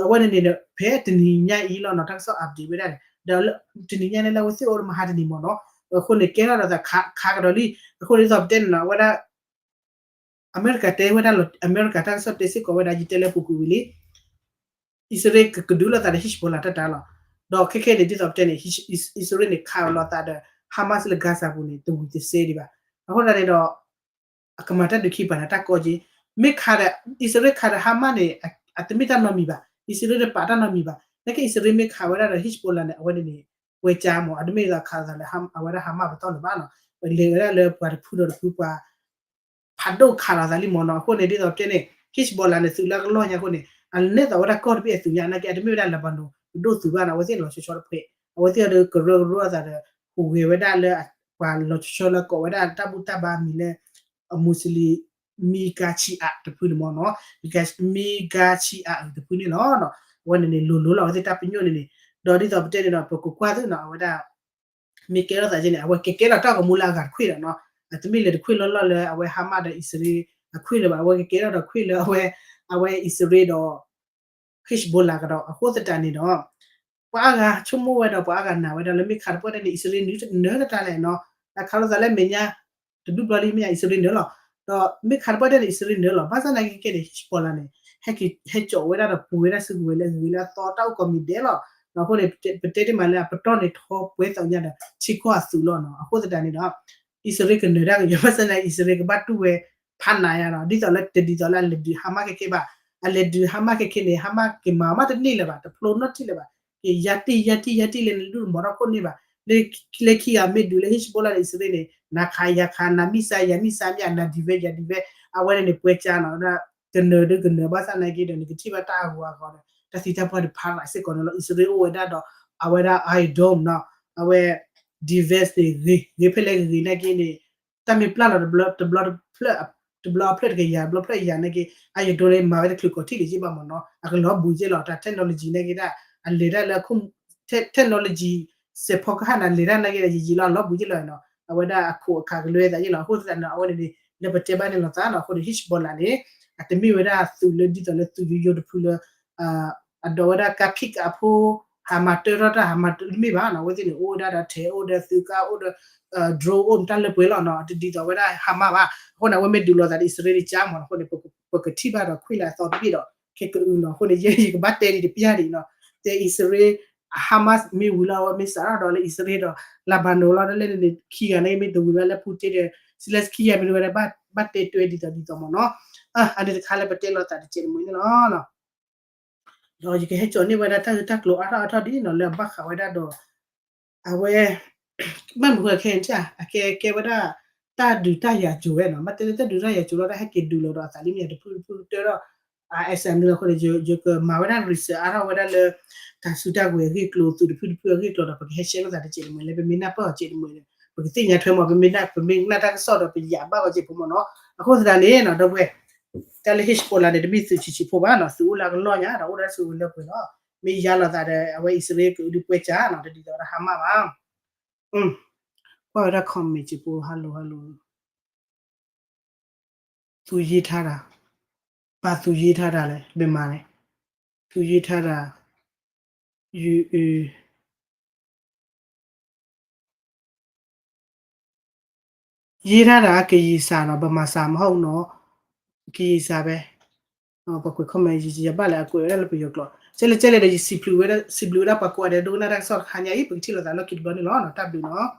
အဝဲန့ၣ်န့ၣ်ဒီး ဖဲတနံၤညါအံၤလီၤနီၤ တၢ်ကစီၣ် update ဝဲဒၣ်န့ၣ် ဒီးတနံၤညါန့ၣ်လၢအဝဲသ့ၣ်အိၣ်မဟါတနံၤမ့ၢ်နီၤ အဃိန့ၣ် ကဲထီၣ်ဒီးသးခးကဒီးလံ အဃိန့ၣ်ဒ်သိးပတဲန့ၣ်နီၤ အဝဲဒၣ် အမဲရကၤတဲဝဲဒၣ်လီၤ အမဲရကၤတၢ်ကစီၣ်တဲစ့ၢ်ကီးဝဲဒၣ် ယတဲလၢပူၤကွံာ်ဝံၤလံ အံၣ်စရ့လးကကဒုးလိာ်သးဒီး Hezbollah တၢ်တၢ်လီၤ. ဒီးခဲခဲန့ၣ် ဒ်သိးပတဲန့ၣ် အံၣ်စရ့လးန့ၣ် ခးလိာ်သးဒီး Hamas လၢ Gaza ပူၤန့ၣ် တဝံၤတစဲးဒံးဘၣ်. အဃိသတးန့ၣ်ဒီး အကမၤတၢ်ဒုးခံပၤန့ၣ် တၢ်ကီက့ၤ မ့ၢ်ခးဒီး အံၣ်စရ့လးခးဒီး Hamas န့ၣ် အတမ့ၢ်တၢ်နီတမံၤဘၣ်. အံၣ်စရ့လးန့ၣ်ပာ်တၢ်နီတမံၤဘၣ်. နာ်က့အံၣ်စရ့လးမ့ၢ်ခးဝဲဒၣ်ဒီး Hezbollah န့ၣ် အဝဲန့ၣ်န့ၣ် ဝဲကၠါမ့ၢ် အတမ့ၢ်ဒ်သိးခးလိာ်သးလၢအဝဲဒၣ် Hamas ပတီၢ်လၢၤဘၣ်နီၤ. ပလဲၤဝဲဒၣ်လၢပှၤတဖုဒီးတဖုပှၤ ဖးဒိၣ်ခးလိာ်သးလံမ့ၢ်နီၤ. အဃိန့ၣ် ဒ်သိးပတဲန့ၣ် Hezbollah န့ၣ် သုးလၢကလီၢ်ညါအဃိန့ၣ် အလဲၤသိးဝဲဒၣ်ကီၢ်တဘ့ၣ်အသုးညါ နာ်က့အတမ့ၢ်ဝဲဒၣ် Lebanon ပဒိၣ်သုးဘၣ်နီၤ. အဝဲသ့ၣ်လီၤဆီဆီတဖု အဝဲသ့ၣ်ဒီးကရၢကရိအသးဒီး ဟူးဂဲၤဝဲဒၣ်လၢ ပှၤလီၤဆီဆီလၢကိးဝဲဒၣ်တၢ်ဘူၣ်တၢ်ဘါမံၤလၢ အ Muslim မံဂါဆံးအးတဖုန့ၣ်မ့ၢ်နီၤ မံဂါဆံးအးတဖုန့ၣ်လီၤ. အဝဲန့ၣ်န့ၣ် လိၤလိၤလီၤအဝဲသ့ၣ်တၢ်ပညိၣ်န့ၣ်န့ၣ် ဒီးဒ်သိးပတဲန့ၣ်ဒီး ပကကွၢ်သ့ၣ်နီၤ အဝဲဒၣ် မ့ၢ်ကဲထီၣ်သးကဲန့ၣ် အဝဲကကဲထီၣ်တၢ်ဂီၤမူလၢအဂၤတခွ့ၣ်ဒီးနီၤ အတမ့ၢ်လဲၤတခွ့ၣ်လီၢ်လီၢ်လၢအဝဲ Hamas ဒီးအံၣ်စရ့လးအခွ့ၣ်လၢၤဘၣ် အဝဲကကဲထီၣ်ဒီးခွ့ၣ်လၢအဝဲ အဝဲအံၣ်စရ့လးဒီး Hezbollah ကဒီး အဃိသတးန့ၣ်ဒီး ပှၤအါဂၤဆိကမိၣ်ဝဲဒီး ပှၤအါဂၤနာ်ဝဲဒၣ်လၢမ့ၢ်ခးတပှၢ်တဲန့ၣ် အံၣ်စရ့လးနၢၤတၢ်လဲၣ်နီၤ တၢ်ခးလိာ်သးလၢမဲာ်ညါ တဒူၣ်ဘျီလံမ့ၢ်ညါ အံၣ်စရ့လးနၢၤလီၤ. ဒီးမ့ၢ်ခးတပှၢ်တဲန့ၣ် အံၣ်စရ့လးနၢၤလီၤ. ဘၣ်ဆၣ်သနာ်က့ခဲန့ၣ် Hezbollah န့ၣ် ဟဲက့ၤ ဟဲကၠီးဝဲဒၣ်ဒီးပှ့ၤဝဲဒၣ်စုကဝဲၤလၢအဂ့ၤလၢအသီတၢ်အိၣ်ကိးမံၤဒဲးလီၤ. ဒီးအဃိန့ၣ် ပတဲတ့ၢ်မးလၢအပတီၢ်န့ၣ်ထီပှဲၤသးညါဒီး ထံကီၢ်အသုးလီၤနီၤ. အဃိသတးန့ၣ်ဒီး အံၣ်စရ့လးကနၢၤတၢ်ကညီၤ ဘၣ်ဆၣ်သနာ်က့ အံၣ်စရ့လးကဘၣ်တူၢ်ဝဲ ဖးနးယါနီၤ ဒ်သိးလၢတဒ်သိးလၢအလဲၤဒုးဟါမၢ်ခဲခဲဘၣ်. အလဲၤဒုးဟါမၢ်ခဲခဲန့ၣ် ဟါမၢ်က့ၤမၤမးတန့ၢ်လၢၤဘၣ် တဖျိနီတထံၣ်လၢၤဘၣ်. က့ၤယါတံၢ်ယါတံၢ်ယါတံၢ်လၢနဒူၣ်နမီၤထီၣ်ခိၣ်န့ၣ်ဘၣ် လၢခံဂၤမ့ၢ်ဒုးလၢ Hezbollah ဒီး အံၣ်စရ့လးန့ၣ် နၤခးယၤခး နၤမံစါယၤမံစါမ့ၢ် နၤ defense ယၤ defense အဝဲန့ၣ်န့ၣ် ပှဲၤကၠါနီၤ ကနၢၤဒုကနၢၤဘၣ်ဆၣ်နာ်က့ဒီး နကထံၣ်ဘၣ်တၢ်အဂီၤအဂီၤဒီး တၢ်သံတၢ်ပှၢ်တဖးရးစ့ၢ်ကီးန့ၣ်လီၤ. အံၣ်စရ့လးအိၣ်ဝဲဒၣ်ဒီး အဝဲဒၣ် Iron Dome နီၤ အဝဲ defense န့ၣ် ဂ့ၤ ဂ့ၤဖဲလဲၣ်ဂ့ၤဂ့ၤနာ်က့န့ၣ် တၢ်မ့ၢ်ပျၢ်လီၤတဘျီ တဘျီတဖျၢၣ် တဘျီအဖျၢၣ်တကယၤ တဘျီဖျၢၣ်ယၤနာ်က့ Iron Dome န့ၣ် မၤဝဲတချုးကီးထံၣ်လၢၤဘၣ်မ့ၢ်နီၤ အကလီၤဘူးက့လီၤ တၢ် technology နာ်က့ဒၣ် အလဲၤတၢ်လၢ technology စဲးဖီကဟၣ်နၤလဲၤတၢ်နာ်က့ဒီး ယံာ်ယံာ်လီၤ အလီၤဘူးက့လီၤနီၤ အဝဲဒၣ်အခိၣ်အခါကလွဲသးယ့ၣ်လီၤ. အဃိသတးန့ၣ် အဝဲန့ၣ်န့ၣ် လၢပတဲဘၣ်န့ၣ်လိာ်သးနီၤ အဃိန့ၣ် Hezbollah န့ၣ် အတမ့ၢ်ဝဲဒၣ်သုးလၢဒ်သိးလၢသုးယိယိတဖုလၢ အဒိးဝဲဒၣ်ကါ pick up ဖိ ဟးမၤတၢထီၣ်တၢ် ဟးမၤတၢတမ့ၢ်ဘၣ်နီၤ အဝဲသ့ၣ်န့ၣ် အိၣ်ဝဲဒၣ်ဒီးထဲး အိၣ်ဒီးသုးကါ အိၣ်ဒီး drone အိၣ်မတၢ်လၢပှဲၤလီၤနီၤ တဒ်သိးဝဲဒၣ်ဟါမၢ်ဘၣ်. အဃိန့ၣ် အဝဲမ့ၢ်ဒုးလိာ်သးဒီးအံၣ်စရ့လးန့ၣ် ကၠါမ့ၢ်နီၤ အဃိန့ၣ် ပကထံၣ်ဘၣ်ဒီးခွံလၢအသီတဘ့ၣ်ဒီး ခဲကအုနီၤ အဃိန့ၣ် ယဲယကဘၣ်တဲဒံးတပျၢ်ဒံးနီၤ တဲအံၣ်စရ့လး အဟါမၢ်မ့ၢ်ဝံၤလီၤ အဝဲမ့ၢ်စးထီၣ်ဒီးလၢအံၣ်စရ့လးဒီး Lebanon လီၤ တၢ်လဲၣ်န့ၣ် ခံဂၤန့ၣ်မ့ၢ်တဝံၤဘၣ်လၢ Putin ဒီး Zelenskyy ယၤမ့ၢ်တဝံၤဘၣ် ဘၣ်တဲတွဲဒ်သိးဒ်သိးမ့ၢ်နီၤ အန့ၣ်တခါလၢပတဲလိာ်သးတကဲးတမှဲၤန့ၣ်လီၤ. ဒီးယကဟဲကၠီၤန့ၢ်ဝဲဒၣ်တၢ်ဂ့ၢ်တၢ်ကျိၤအါထီၣ်အါထီၣ်ဒ်နီၤ လၢအဘၣ်ဃးဝဲဒၣ်ဒီး အဝဲ ဘၣ်မနုၤဃိခဲအံၤ အကဲကဲဝဲဒၣ် တၢ်ဒုးတၢ်ယၤကိၤဝဲနီၤ ဘၣ်တဲလၢတၢ်ဒုးတၢ်ယၤကိၤလီၤ တၢ်ဟဲက့ၤဒုးလီၤဒီးအသးလံမ့ၢ်တဖုတဖုကတၢၢ်ဒီး အ exam လီၤအဃိန့ၣ် ယကမၤဝဲဒၣ် research အါထီၣ်ဝဲဒၣ်လၢ တၢ်စုတၢ်ဝဲၤအဂ့ၢ်အကျိၤ သုးတဖုတဖုအဂ့ၢ်အကျိၤဒီး ပကဟဲရှဲလိာ်သးတကဲးတမှဲၤလၢ ပမ့ၢ်နၢ်ပၢၢ်အီၤကဲးတမှဲၤဒီး ပကသ့ၣ်ညါထွဲမး ပမ့ၢ်နၢ် ပမ့ၢ်နၢ်တၢ်ကစီၣ်ဒီး ပယၤဘၣ်အီၤကဲးဖိမ့ၢ်နီၤ အဃိသတးန့ၣ်နီၤ ဒီပုၢ်ဝဲၢ် တၢ်လၢ Hezbollah န့ၣ် တမ့ၢ်သုးဆံးဆံးဖိဘၣ်နီၤ သုးအိၣ်လၢအကလီၢ်ညါ ဒီးအိၣ်ဒၣ်ဆူလၢပှဲၤလီၤ မ့ၢ်ယါလိာ်သးဒီး အဝဲအံၣ်စရ့လးကအုဒုးပှဲၤကၠါနီၤ တဒ်သိးဝဲဒၣ်ဟါမၢ်ဘၣ် ကွၢ်ဝဲဒၣ် comment က့ၤဖိ hello hello သူရေးထားတာ ဘာသူရေးထားတာလဲ ဘယ်မှာလဲ သူရေးထားတာ ယူ ရေးထားတာကရင်စာနော် ဗမာစာမဟုတ်နော် ကရင်စာပဲ ပကွဲး comment ယဘၣ်လဲၣ် အကွဲးဝဲဒၣ်လၢပယီၤကျိာ် ကဲလဲၣ်ကဲလဲၣ်ဒီး ယစံးဘျုးဝဲဒၣ် စံးဘျုးဝဲဒၣ်ပှၤကိးဂၤဒဲး ဒိကနၣ်တၢ်ကစီၣ်တခါညါအံၤ ပကထံၣ်လိာ်သးလီၢ်ခံတဘျီန့ၣ်လီၤ တၢ်ဘျုးနီၤ